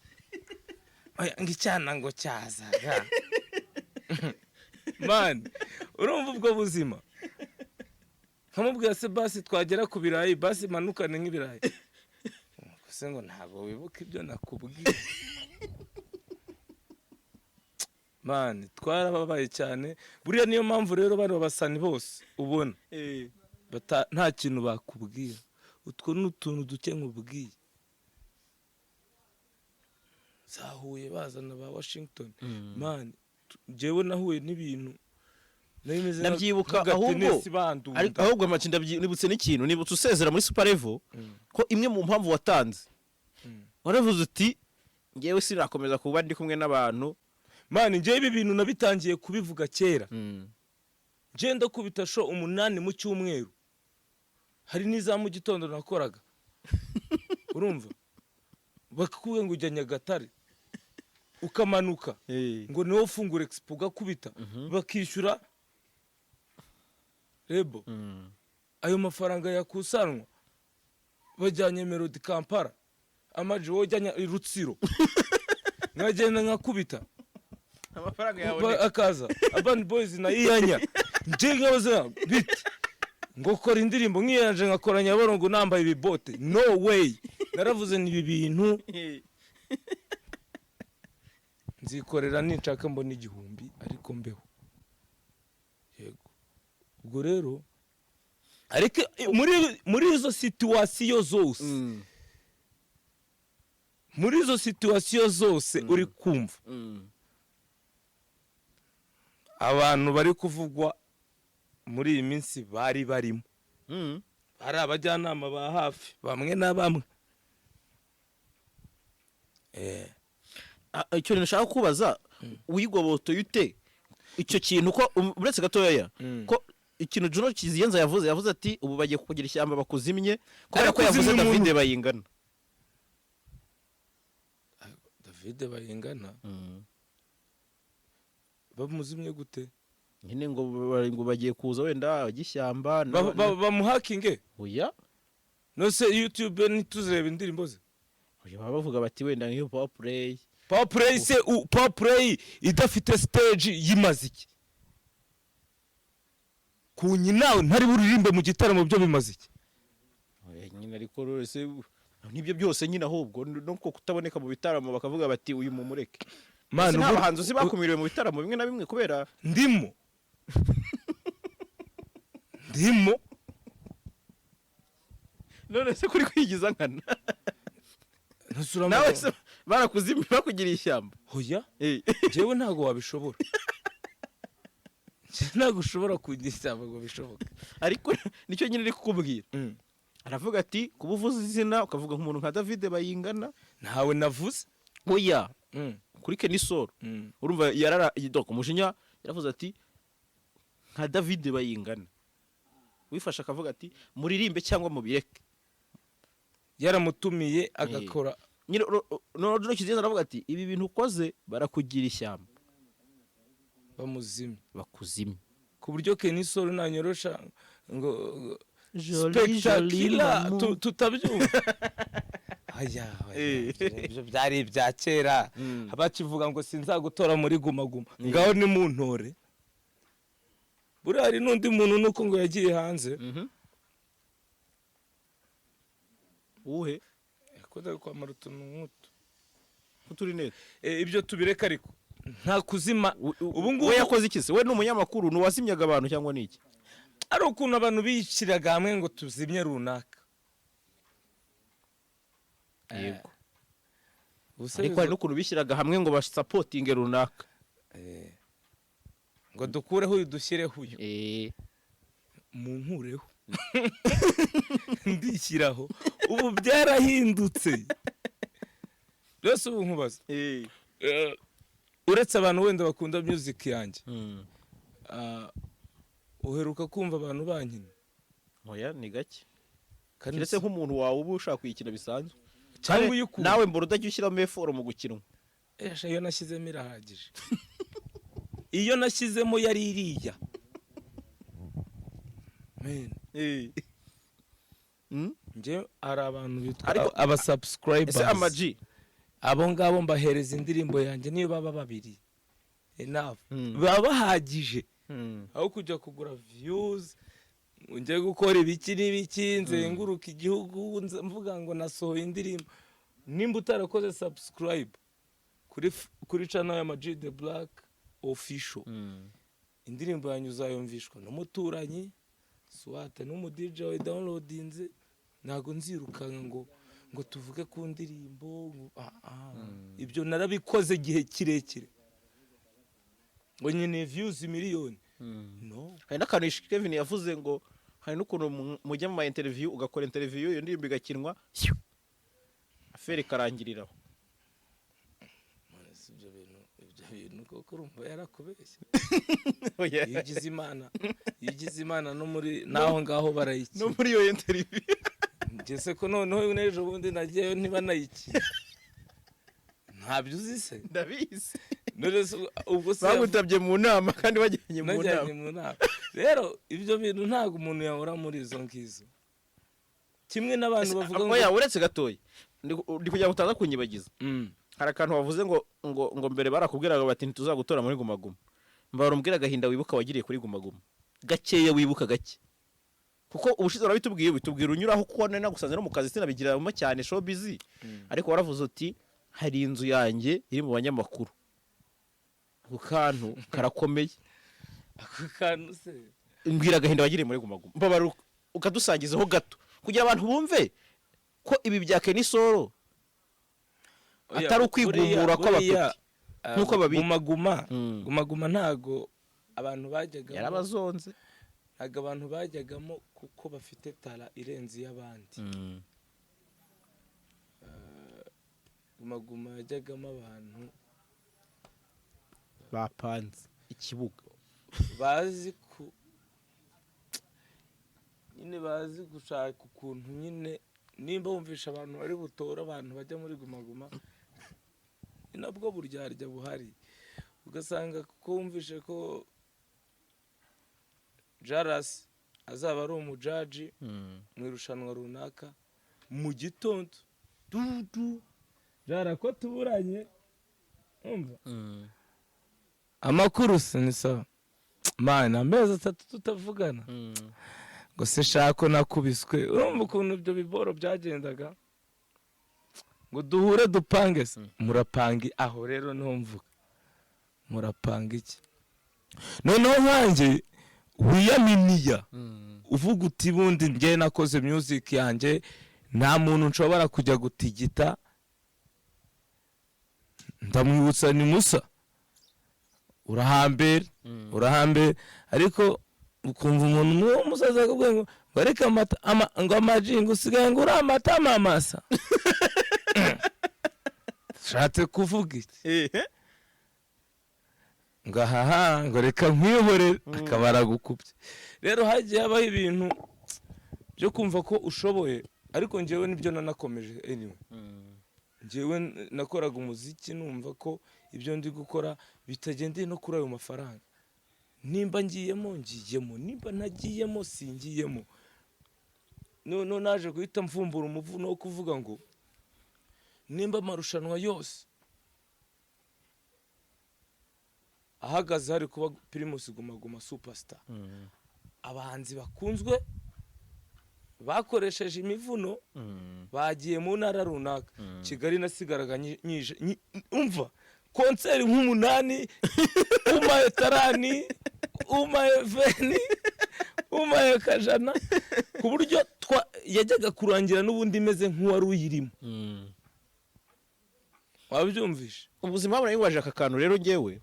Oya, ngo icyana ngo cyazaga. Man, urumva ubwo buzima? Nkamubwira se basi twagera ku birayi, basi manukane nk'ibirayi. Se ngo ntabwo wibuka ibyo nakubwiye? Man, twarababaye cyane. Buriya niyo mpamvu rero bano basani bose ubona nta kintu bakubwira. Utwo ni utuntu duke nkubwiye. Zahuye bazana ba Washington. Man, njyewe nahuye n'ibintu nari meze Ndabyibuka nk'agatenesi ahubwo bandunda. Ariko ahubwo Amaci, nibutse n'ikintu, nibutse usezera muri Super Level, ko imwe mu mpamvu watanze waravuze uti ngewe sinakomeza kuba ndi kumwe n'abantu. Man, njyewe ibi bintu nabitangiye kubivuga kera. Njyewe ndakubita show 8 mu cyumweru, hari n'iza mu gitondo nakoraga. Urumva bakakubwira ngo ujya Nyagatare ukamanuka, ngo niwo ufungura expo, ugakubita, bakishyura rebo. Ayo mafaranga yakusanwa bajyanye Melody Kampala, Amaji, wowe ujyanye i Rutsiro, nkagenda nkakubita. Amafaranga akaza Urban Boys na Iyanya. Njye nkabaza biti ngo kora indirimbo nkiyanje, nkakora Nyabarongo nambaye ibibote? No way! Naravuze ni ibi bintu nzikorera, ninshaka mbona 1000, ariko mbeho. Yego, ubwo rero ariko muri izo situation zose, muri izo situation zose uri kumva abantu bari kuvugwa muri iyi minsi bari barimo, ari abajyanama ba hafi bamwe na bamwe. Icyo nashaka kubaza, wigobotoye ute icyo kintu ko uretse gatoya ko ikintu Juno Kizigenza yavuze ati ubu bagiye kukugira ishyamba bakuzimye kubera ko Ariko yavuze uzimya David umuntu. Bayingana. David Bayingana bamuzimye gute? Nyine ngo ngo bagiye kuza wenda gishyamba. Bamuhakinge? Oya. Nose YouTube ntituzirebe indirimbo ze? Oya, baba bavuga bati wenda nk'iyo Power Play. Power Play se, Power Play idafite stage yimaze iki? Ku nyina ntari buririmbe mu gitaramo, byo bimaze iki? Oya, nyine ariko rwose nibyo byose nyine, ahubwo no kutaboneka mu bitaramo bakavuga bati uyu mumureke. Man, Ese nta bahanzi uzi bakumiriwe mu bitaramo bimwe na bimwe kubera Ndimo, ndimo. None se kuri kwigiza nkana? Ntusura. Nawe se barakuzimye, bakugiriye ishyamba? Hoya. Njyewe ntabwo wabishobora. Njyewe ntabwo ushobora kugira ishyamba ngo bishoboke. Ariko nicyo nyine uri kukubwira, aravuga ati kuba uvuze izina, ukavuga nk'umuntu nka David Bayingana. Ntawe navuze. Oya, kuri Kenny Sol. Urumva yarara donc umujinya, yaravuze ati nka David Bayingana wifashe akavuga ati muririmbe cyangwa mubireke. Yaramutumiye agakora. Nyine no Kizigenza aravuga ati ibi bintu ukoze barakugira ishyamba. Bamuzimye. Bakuzimye. Ku buryo Kenny Sol nanyorosha ngo spectacular tutabyumva. Aya, oya, ibyo byari ibya kera, bakivuga ngo sinzagutora muri Guma Guma. Ngaho ni mu ntore. Buriya hari n'undi muntu nuko ngo yagiye hanze. Uwuhe? Yakundaga kwambara utuntu nk'utu. Uturinete. Ibyo tubireka, ariko nta kuzima ubu ngubu. We yakoze iki se? We ni umunyamakuru, ni uwazimyaga abantu cyangwa ni iki? Ari ukuntu abantu biyiciraga hamwe ngo tuzimye runaka. Yego. Ubuse Ariko hari n'ukuntu bishyiraga hamwe ngo basupportinge runaka. Ngo dukureho uyu, dushyireho uyu. Munkureho ndishyiraho. Ubu byarahindutse byose. Ubu nkubaza, uretse abantu wenda bakunda music yanjye, uheruka kumva abantu bankina? Oya, ni gake. Kandi Keretse nk'umuntu wawe uba ushaka kuyikina bisanzwe. Cyangwa uyikunda. Nawe mbura udajya ushyiramo effort mu gukinwa. Esha, iyo nashyizemo irahagije. Iyo nashyizemo yari iriya. Man, njye hari abantu bitwa aba subscribers. Ese Ama-G? Abo ngabo mbahereza indirimbo yanjye, niyo baba babiri, enough. Baba bahagije aho kujya kugura views ngo njye gukora ibiki n'ibiki, nzenguruka igihugu mvuga ngo nasohoye indirimbo. Nimba utarakoze subscribe kuri channel ya Ama-G The Black Official, indirimbo yanyu uzayumvishwa n'umuturanyi, swate n'umu DJ wawe downloadinze. Ntabwo nzirukanka ngo tuvuge ku ndirimbo ngo, ah, ah. Ibyo narabikoze igihe kirekire ngo nkeneye views miliyoni, no. Hari n'akantu Kevin yavuze ngo hari n'ukuntu mujya mu ma interview, ugakora interview, iyo ndirimbo igakinwa, affaire ikarangiriraho. None se ibyo bintu koko urumva yarakubeshye? Iyo ugize Imana no muri n'aho ngaho barayikina. No muri iyo interview. Ngese ko noneho n'ejo bundi nagiyeyo ntibanayikina, ntabyo uzi se? Ndabizi. None se ubwo se Bagutabye mu nama kandi bajyanye mu najyanye nama. Mu nama. Rero ibyo bintu ntabwo umuntu yahora muri izo ngizo, kimwe n'abantu bavuga ngo Oya, uretse gatoya, ndi kugira ngo utaza kunyibagiza. Hari akantu wavuze ngo mbere barakubwiraga bati ntituzagutora muri Guma Guma. Mbara umbwira agahinda wibuka wagiriye kuri Guma Guma, gakeya wibuka gake, kuko ubushize urabitubwiye, bitubwira unyuraho, kuko nari nagusanze no mu kazi, sinabigiramo cyane showbiz. Ariko waravuze uti hari inzu yanjye iri mu banyamakuru. Ako kantu karakomeye. Ako kantu se? Mbwira agahinda wagiriye muri Guma Guma, mbabara ukadusangizaho gato kugira abantu bumve ko ibi bya Kenny Sol Oya, atari ukwigumura buriya, kw'abapeti, nk'uko babita. Guma Guma, Guma Guma ntago abantu bajyagamo. Yarabazonze. Ntago abantu bajyagamo kuko bafite talent irenze iy'abandi. Guma Guma yajyagamo abantu Bapanze ikibuga. Bazi ku nyine, bazi gushaka ukuntu nyine nimba wumvisha abantu bari butore, abantu bajya muri Guma Guma ni nabwo buryarya buhari. Ugasanga kuko wumvishe ko Jarasi azaba ari umujudge mu irushanwa runaka, mu gitondo dudu jara ko tuburanye, umva amakuru se ni sawa mana, amezi 3 tutavugana, ngo se shako nakubiswe. Urumva ukuntu ibyo biboro byagendaga, ngo duhure dupange se, murapanga aho. Rero niho mvuga, murapanga iki? Noneho nkanjye wiyaminiya, uvuga uti bundi njye nakoze music yanjye, nta muntu nshobora kujya gutigita. Ndamwibutsa ni Musa, urahambera, urahambera, ariko ukumva umuntu umwe w'umusaza akubwira ngo ariko amata ngo Ama-G, ngo usigaye ngo uri amata mamasa. Ushatse kuvuga iki? Ngo ahaha, ngo reka nkwihorere, akaba aragukubye. Rero hagiye habaho ibintu byo kumva ko ushoboye, ariko njyewe nibyo nanakomeje. Anyway, njyewe nakoraga umuziki numva ko ibyo ndi gukora bitagendeye no kuri ayo mafaranga. Nimba ngiyemo, ngiyemo; nimba ntagiyemo, singiyemo. Noneho naje guhita mvumbura umuvuno wo kuvuga ngo nimba amarushanwa yose ahagaze, hari kuba Primus Guma Guma Superstar, abahanzi bakunzwe bakoresheje imivuno bagiye mu ntara runaka, Kigali nasigaraga umva concert nk'umunani, uma etarani, uma eveni, Umpaye akajana, ku buryo yajyaga kurangira n'ubundi imeze nk'uwari uyirimo. Wabyumvishe? Ubuzima bwa aka kantu rero, ngewe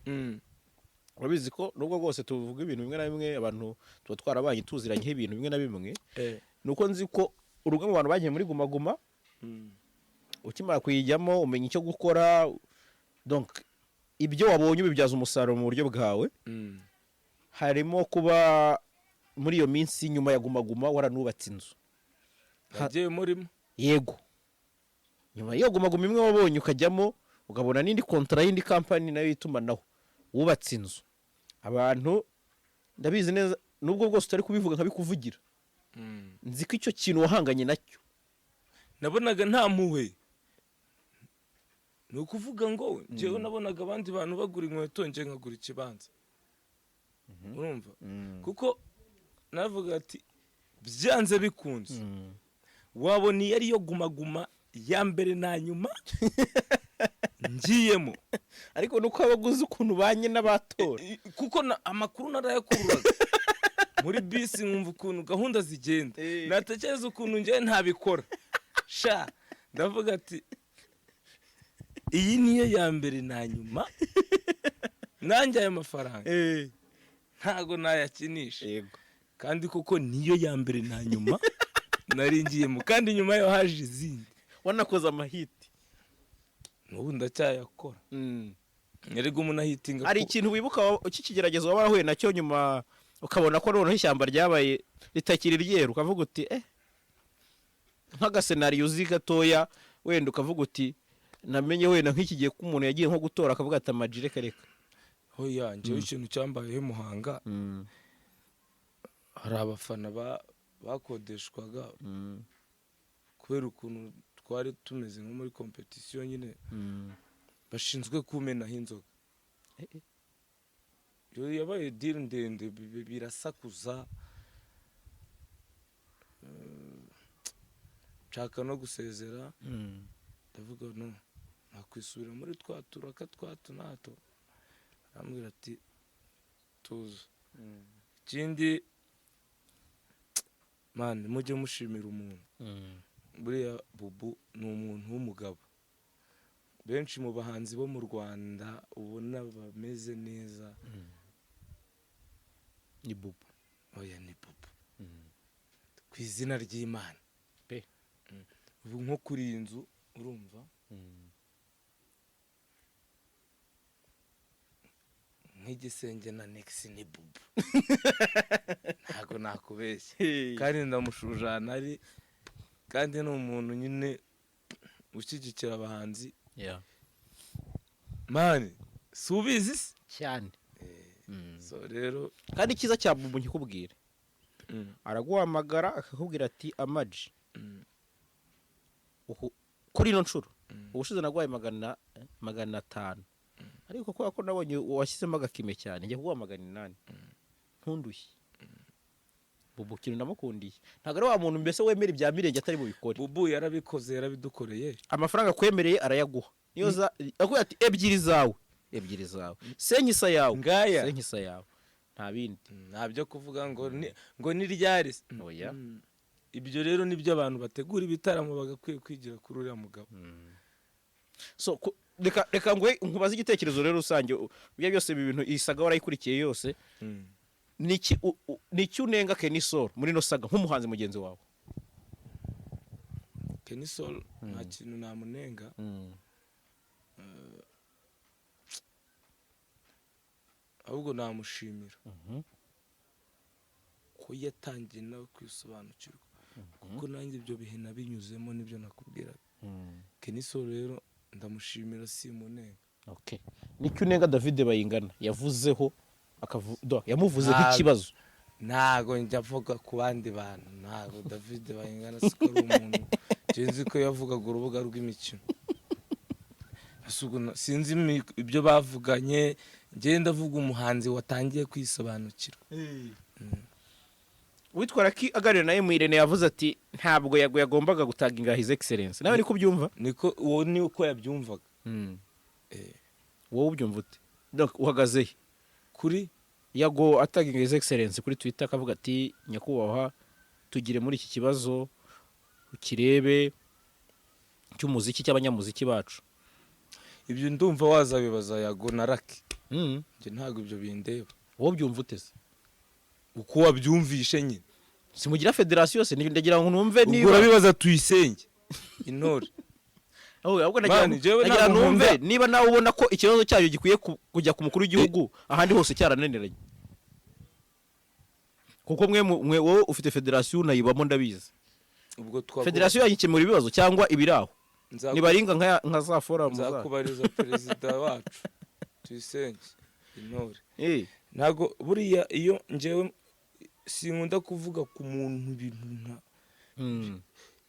urabizi ko nubwo bwose tuvuga ibintu bimwe na bimwe, abantu tuba twarabaye tuziranyeho ibintu bimwe na bimwe, ni uko nzi ko urumwe mu bantu bagiye muri Guma Guma. Ukimara kuyijyamo umenya icyo gukora, donc ibyo wabonye ubibyaza umusaruro mu buryo bwawe. Harimo kuba muri iyo minsi nyuma ya Guma Guma waranubatse inzu. Nagiye murimo. Yego, nyuma y'iyo Guma Guma imwe wabonye ukajyamo, ukabona n'indi contrat y'indi kampani nayo y'itumanaho, wubatse inzu. Abantu ndabizi neza, nubwo bwose utari kubivuga nkabikuvugira, nzi ko icyo kintu wahanganye nacyo. Nabonaga nta mpuhwe. Ni ukuvuga ngo njyewe nabonaga abandi bantu bagura inkweto, njye nkagura ikibanza, urumva? Kuko navuga ati byanze bikunze wabona iyo ariyo Guma Guma ya mbere na nyuma ngiyemo. Ariko nuko waba uzi ukuntu ubanye n'abatora. Kuko amakuru narayakururaga muri bisi, nkumva ukuntu gahunda zigenda, natekereza ukuntu njyewe ntabikora sha, ndavuga ati iyi niyo ya mbere na nyuma, nanjye aya mafaranga ntago nayakinisha. Kandi koko niyo ya mbere na nyuma nari ngiyemo, kandi nyuma yo haje izindi. Wanakoze amahit. N'ubu ndacyayakora. Erega umuntu ahitinga. Hari ikintu wibuka cy'ikigeragezo waba warahuye nacyo nyuma, ukabona ko noneho ishyamba ryabaye ritakiri ryeru, ukavuga uti nk'agascénario uzi gatoya wenda, ukavuga uti namenye wenda nk'iki gihe ko umuntu yagiye nko gutora akavuga ati amaji, reka reka? Hoya, njyewe ikintu cyambayeho i Muhanga, hari abafana bakodeshwaga kubera ukuntu twari tumeze nko muri compétition nyine, bashinzwe kumenaho inzoga. Iyo yabaye deal ndende, birasakuza. Nshaka no gusezera, ndavuga no nakwisubira muri twa turaka twa nato. Arambwira ati tuza. Ikindi man, mujye mushimira umuntu. Buriya Bubu ni umuntu w'umugabo. Benshi mu bahanzi bo mu Rwanda ubona bameze neza, Ni Bubu. Oya, ni Bubu, ku izina ry'Imana. Pe. Ubu nko kuri iyi nzu, urumva, nk'igisenge na negisi ni Bubu, ntabwo nakubeshya. Kandi ndamushujana ari, kandi ni umuntu nyine ushyigikira abahanzi. Man, si ubizi se? Cyane. So rero, Kandi icyiza cya Bubu nkikubwire, araguhamagara akakubwira ati amaji, kuri ino nshuro, ubushize naguhaye 500, ariko kubera ko nabonye washyizemo agakime cyane, njya kuguha 800, ntundushye. Bubu ikintu ndamukundiye, ntabwo ari wa muntu mbese wemera ibya mirenge atari bubikore. Bubu yarabikoze, yarabidukoreye. Amafaranga akwemereye arayaguha, niyo za akubwira ati ebyiri zawe, ebyiri zawe, senkisa yawe. Ngaya. Senkisa yawe, nta bindi. Nta byo kuvuga ngo ni ngo ni ryari. Oya. Ibyo rero nibyo abantu bategura ibitaramo bagakwiye kwigira kuri uriya mugabo. So reka ngwe nkubaze igitekerezo rero rusange. Ibyo byose, ibi bintu, iyi saga warayikurikiye yose, niki unenga Kenny Sol muri ino saga nk'umuhanzi mugenzi wawe? Kenny Sol nta kintu namunenga, ahubwo namushimira ko yatangiye nawe kwisobanukirwa, kuko nanjye ibyo bihe nabinyuzemo, nibyo nakubwiraga. Kenny Sol rero ndamushimira, simunenga. Okay. Niki unenga David Bayingana yavuzeho, yamuvuze nk'ikibazo? Ntago njya avuga ku bandi bantu, ntago. David Bayingana siko ari umuntu. Njye nzi ko yavugaga urubuga rw'imikino. Ese ubwo sinzi ibyo bavuganye. Njye ndavuga umuhanzi watangiye kwisobanukirwa. Witwa Lucky aganira na M Irene yavuze ati ntabwo Yago yagombaga gutaginga His Excellence. Nawe niko ubyumva? Niko, uwo ni uko yabyumvaga. Wowe ubyumva ute? Donc uhagaze he? Kuri Yago ataginga His Excellence kuri Twitter, akavuga ati: "Nyakubahwa, tugire muri iki kibazo ukirebe cy'umuziki, cy'abanyamuziki bacu." Ibyo ndumva wazabibaza Yago na Raki. Njye ntabwo ibyo bindeba. Wowe byumva ute se? Uko wabyumvishe nyine. Simugira federasiyo se? Ndagira ngo numve Ubwo niba urabibaza Tuyisenge Intore. Ahubwo nagira Mani, jewe nagira ntabwo numve nkunda- niba nawe ubona ko ikibazo cyayo gikwiye kujya ku mukuru w'igihugu, ahandi hose cyarananiranye, kuko mwe wowe ufite federasiyo, unayibamo, ndabizi. Ubwo twakuba- Federasiyo yayikemura ibibazo cyangwa ibiri aho? Nibaringa nka za forum za Nzakubariza perezida wacu Tuyisenge Intore. Ntabwo buriya iyo njyewe sinkunda kuvuga ku muntu ibintu nka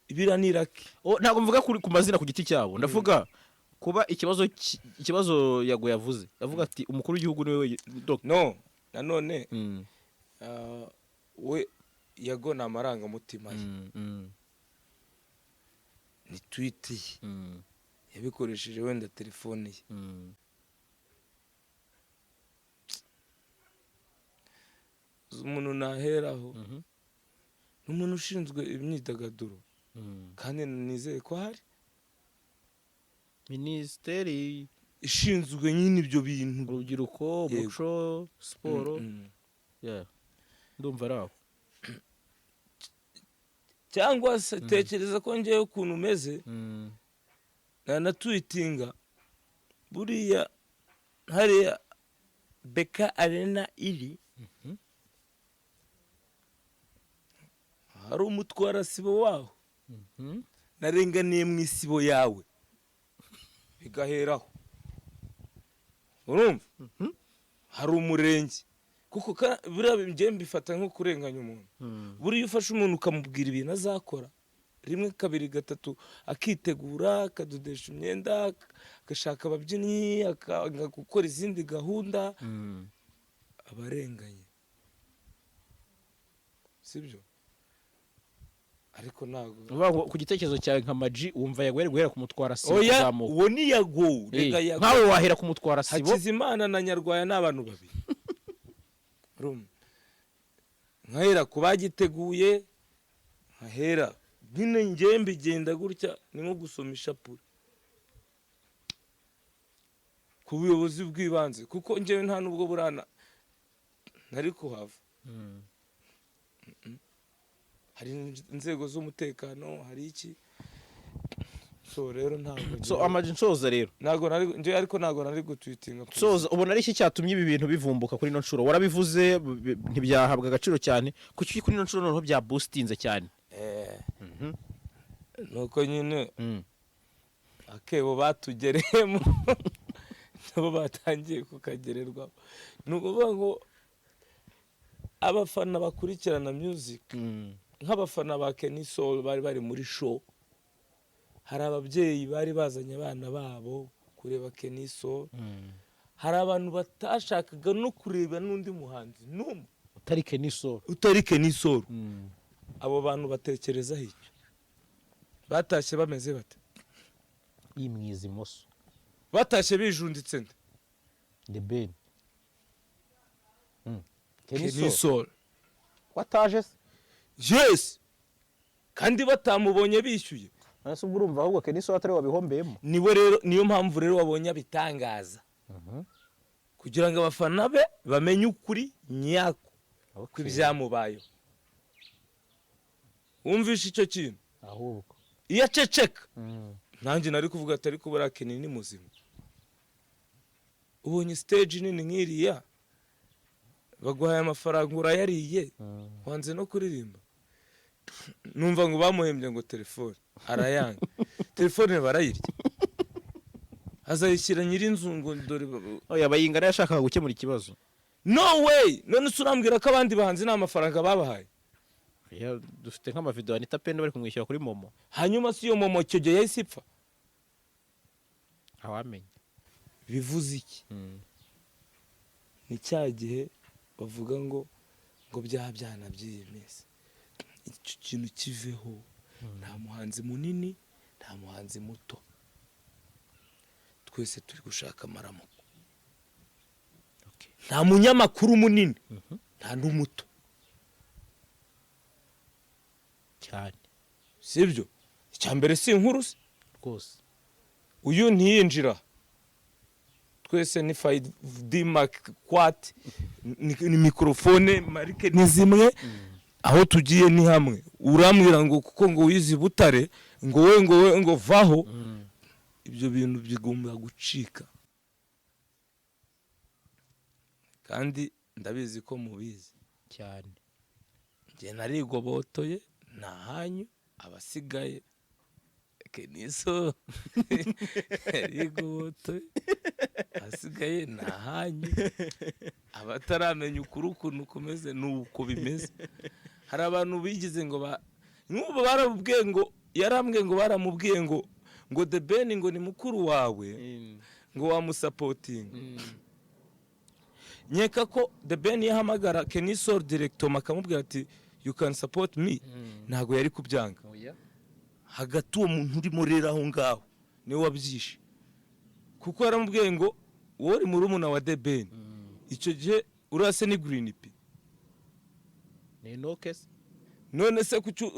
biriya ni Raki. Oh, ntabwo mvuga ku mazina ku giti cyabo, ndavuga kuba ikibazo Yago yavuze, yavuga ati umukuru w'igihugu niwe No, nanone we Yago ni amarangamutima ye. Ni tweet ye. Yabikoresheje wenda telefone ye. Uzi umuntu naheraho? Ni umuntu ushinzwe imyidagaduro, kandi nizeye ko hari Minisiteri ishinzwe nyine ibyo bintu. Urubyiruko, Yego. umuco, siporo. Yeah. Ndumva ari aho. Cyangwa se tekereza ko ngewe ukuntu umeze, nanatwitinga buriya hariya BK Arena iri, hari umutwara sibo waho, narenganiye mu isibo yawe, bigaheraho. Urumva hari umurenge, kuko buriya njye mbifata nko kurenganya umuntu. Buriya ufashe umuntu ukamubwira ibintu azakora rimwe, kabiri, gatatu, akitegura, akadodesha imyenda, agashaka ababyinnyi, akanga gukora izindi gahunda, abarenganye, sibyo? Ariko ntabwo Uvuga ngo ku gitekerezo cyawe nka Maji, wumva Yago yari guhera ku mutwara sibo Oya. kuzamuka? Uwo ni Yago. Rega Yago. Nkawe wahera ku mutwara sibo? Hakizimana na Nyarwaya ni abantu babiri. Urumva? Nkahera ku bagiteguye, nkahera nyine njye mbigenda gutya, ni nko gusoma ishapure ku buyobozi bw'ibanze, kuko njyewe nta nubwo burana ntari kuhava. Hari inzego z'umutekano, hari iki. So rero ntabwo So Amaji, nsoza rero. Ntabwo nari njyewe, ariko ntabwo nari gutwitinga. Nsoza, ubona ari iki cyatumye ibi bintu bivumbuka kuri ino nshuro? Warabivuze, ntibyahabwa agaciro cyane. Kuki kuri ino nshuro noneho bya boostinze cyane? Nuko nyine akebo batugereyemo nabo batangiye kukagererwaho. Ni ukuvuga ngo abafana bakurikirana music, nk'abafana ba Kenny Sol bari bari muri show, hari ababyeyi bari bazanye abana babo kureba Kenny Sol, hari abantu batashakaga no kureba n'undi muhanzi n'umwe utari Kenny Sol. Utari Kenny Sol. Abo bantu batekerezaho icyo? Batashye bameze bate? Yimwiza imoso. Batashye bijunditse nde? The Ben, Kenny Sol. Wataje se? Yes, kandi batamubonye bishyuye. Ese ubwo urumva ahubwo Kenny Sol atari wabihombeyemo? Niwe rero, niyo mpamvu rero wabonye abitangaza, kugira ngo abafana be bamenye ukuri nyako kw'ibyamubayeho. Wumvishe icyo kintu? Ahubwo Iyo aceceka, nanjye nari kuvuga ati: "Ariko buriya Kenny ni muzima?" Ubonye stage nini nk'iriya, baguhaye amafaranga, urayariye, wanze no kuririmba. Numva ngo bamuhembye ngo telefone arayanga, telefone barayirya, azayishyira nyir'inzu ngo dore Oya, Bayingana yashakaga gukemura ikibazo. No way! None se urambwira ko abandi bahanzi nta mafaranga babahaye? Ya, dufite nk'amavideo Anita Pendo bari kumwishyura kuri MoMo. Hanyuma si iyo MoMo icyo gihe yahise ipfa? Ntawamenya. Bivuze iki? Ni cya gihe bavuga ngo bya byana by'iyi minsi. Icyo kintu kiveho. Nta muhanzi munini, nta muhanzi muto, twese turi gushaka amaramuko. Nta munyamakuru munini, nta n'umuto. Cyane. Sibyo? Icya mbere si inkuru se? Rwose. Uyu ntiyinjira, twese ni 5D Mark IV, ni microphone marike ni zimwe, aho tugiye ni hamwe. Urambwira ngo kuko ngo wize i Butare, ngo we ngo vaho. Ibyo bintu bigomba gucika, kandi ndabizi ko mubizi. Cyane. Njye narigobotoye, nta hanyu abasigaye. Kenny Sol yarigobotoye, ahasigaye ni ahanyu. Abataramenya ukuri ukuntu kumeze, ni uko bimeze. Hari abantu bigize ngo ba nk'ubu baramubwiye ngo, yarambwiye ngo baramubwiye ngo The Ben ngo ni mukuru wawe, ngo wamusupportinga. Nkeka ko The Ben yahamagara Kenny Sol directement akamubwira ati: "You can support me," ntabwo yari kubyanga. Oya. Hagati uwo muntu urimo rero aho ngaho niwe wabyishe, kuko yaramubwiye ngo wowe uri murumuna wa The Ben. Icyo gihe urase ni Green P. Ni enoke se? None se kuki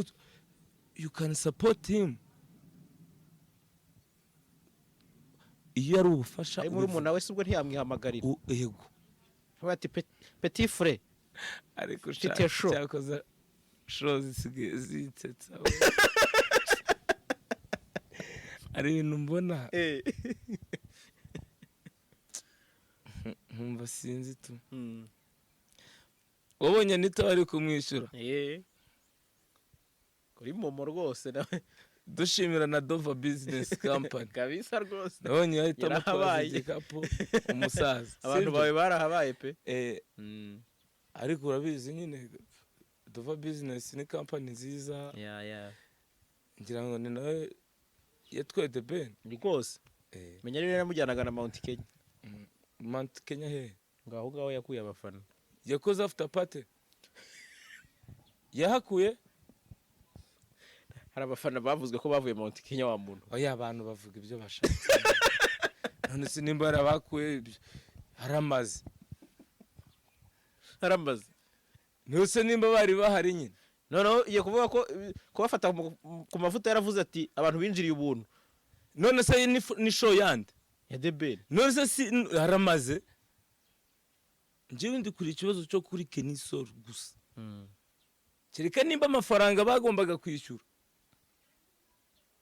you can support him iyo ari ubufasha? Ari murumuna we se, ubwo ntiyamwihamagarira? Yego. Avuga ati: "Petit frère." Ariko Mfite show. Cyakoze show zisigaye zinsetsa. Hari ibintu mbona nkumva sinzi tu. Wabonye nito bari kumwishyura? Kuri MoMo rwose nawe. Dushimira na Dova Business Company. Kabisa rwose. Nabonye yahita amutwaza Yarahabaye. igikapu umusaza. Abantu Sibyo? bawe barahabaye pe. Ariko urabizi nyine, Dova Business ni company nziza. Ya. Ngira ngo ni nawe yatwaye The Ben. Rwose. Menya rero yaramujyanaga na Mount Kenya. Mount Kenya he? Ngaho ngaho yakuye abafana. Yakoze after party, yahakuye. Hari abafana bavuzwe ko bavuye Mount Kenya, wa muntu. Oya, abantu bavuga ibyo bashatse. None se nimba yarabakuye haramaze. Haramaze. Ntuse nimba bari bahari nyine. Noneho igiye kuvuga ko kubafata ku mavuta, yaravuze ati abantu binjiriye ubuntu. None se ni show yande? Ya The Ben. None se si haramaze? Njyewe ndi kuri ikibazo cyo kuri Kenny Sol gusa, kereka nimba amafaranga bagombaga kwishyura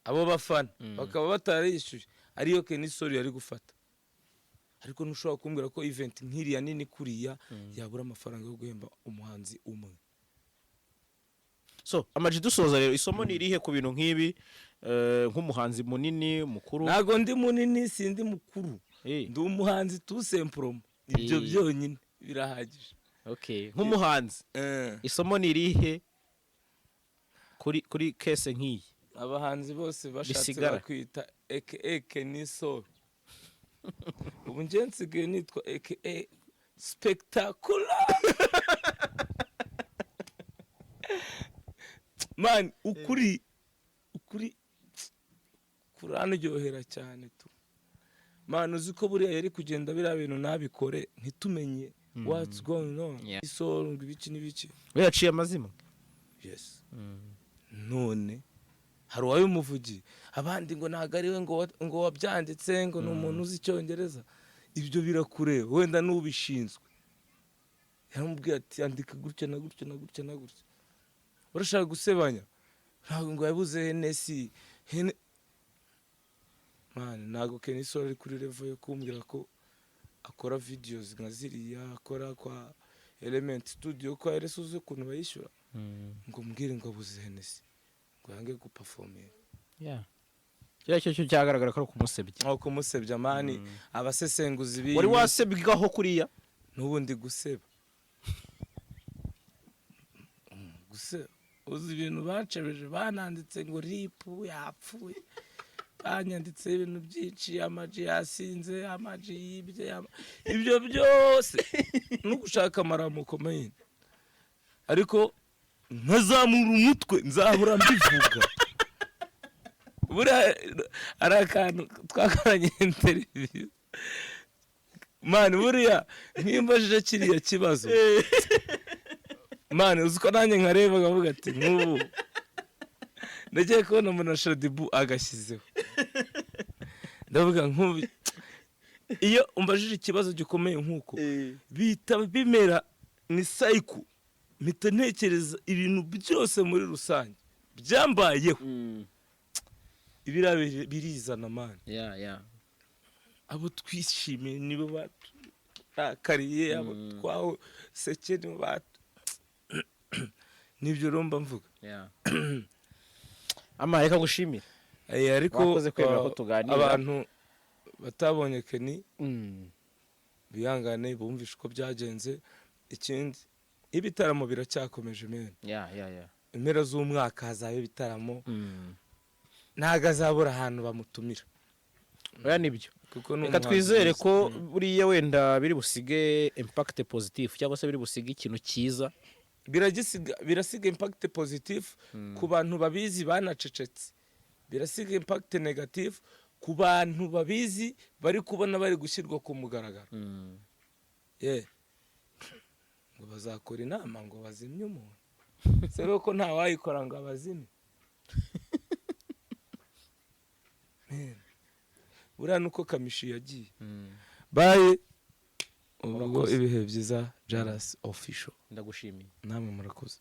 abo bafana bakaba batarayishyuye, ariyo Kenny Sol yari gufata. Ariko ntushobora kumbwira ko event nk'iriya nini kuriya yabura amafaranga yo guhemba umuhanzi umwe. So Ama G, dusoza rero, isomo ni irihe ku bintu nk'ibi, nk'umuhanzi munini mukuru? Ntabwo ndi munini, sindi mukuru. Ndi umuhanzi tout simplement, ibyo byonyine birahagije. Okay, nk'umuhanzi, isomo ni irihe kuri case nk'iyi? Abahanzi bose bashatse Bisigara. bakwita aka Kenny Sol. Ubu njye nsigaye nitwa aka Spectacular Man. Ukuri kuranryohera cyane tu, man. Uzi ko buriya yari kugenda biriya bintu ntabikore, ntitumenye what's going on? Sol ngo ibiki n'ibiki. We yaciye amazimwe. Yes. None hari uwabimuvugiye, abandi ngo ntabwo ari we, ngo wabyanditse, ngo ni umuntu uzi Icyongereza. Ibyo birakureba, wenda n'ubishinzwe yaramubwiye ati: "Andika gutya na gutya na gutya na gutya." Urashaka gusebanya? Ntabwo ngo yabuze Hennessy hene. Man, ntabwo Kenny Sol ari kuri level yo kumbwira ko akora videos nka ziriya akora kwa Element Studio, kwa RS, uzi ukuntu bayishyura, ngo mbwire ngo abuze Hennessy ngo yange guperforminga. Yeah. Kiriya cyo cyagaragara ko ari ukumusebya. Aho kumusebya, man, abasesenguzi b'iyi Wari minsi- wasebwaho kuriya? N'ubu ndi guseba. Guseba, uzi ibintu bancebeje, bananditse ngo ripu yapfuye, banyanditseho ibintu byinshi, Ama G yasinze, Ama G yibye, ibyo byose no gushaka amaramuko mayini, ariko nkazamura umutwe, nzahora mbivuga. Buriya hari akantu twakoranye interview. Man, buriya nkimbajije kiriya kibazo, man, uzi ko nanjye nkareba nkavuga ati nk'ubu nagiye kubona umuntu na Shaddyboo agashyizeho, ndavuga nk'ubu iyo umbajije ikibazo gikomeye nk'uko bihita bimera ni sayiku, mpita ntekereza ibintu byose muri rusange byambayeho, ibiriya birizana, man. Abo twishimiye nibo baturakariye, abo twaseke nibo batu, nibyo rero mba mvuga. Ama reka ngushimire. Ariko Wakoze kwemera ko tuganira. Abantu batabonye Kenny bihangane, bumvishe uko byagenze. Ikindi, ibitaramo biracyakomeje, man. Impera z'umwaka hazaba ibitaramo, ntabwo azabura ahantu bamutumira. Oya, nibyo. Kuko ni Reka umuhanzi twizere mwiza. ko buriya wenda biri busige impact positive, cyangwa se biri busige ikintu cyiza. Biragisiga, birasiga impact positive ku bantu babizi banacecetse, birasiga impact negative ku bantu babizi bari kubona bari gushyirwa ku mugaragaro. Ye ngo bazakora inama ngo bazimye umuntu, se ko nta wayikora ngo abazime? Man, buriya nuko Kamishi yagiye baye ubwo. Urakoze. Ibihe byiza, Jalas Official. Ndagushimiye. Namwe murakoze.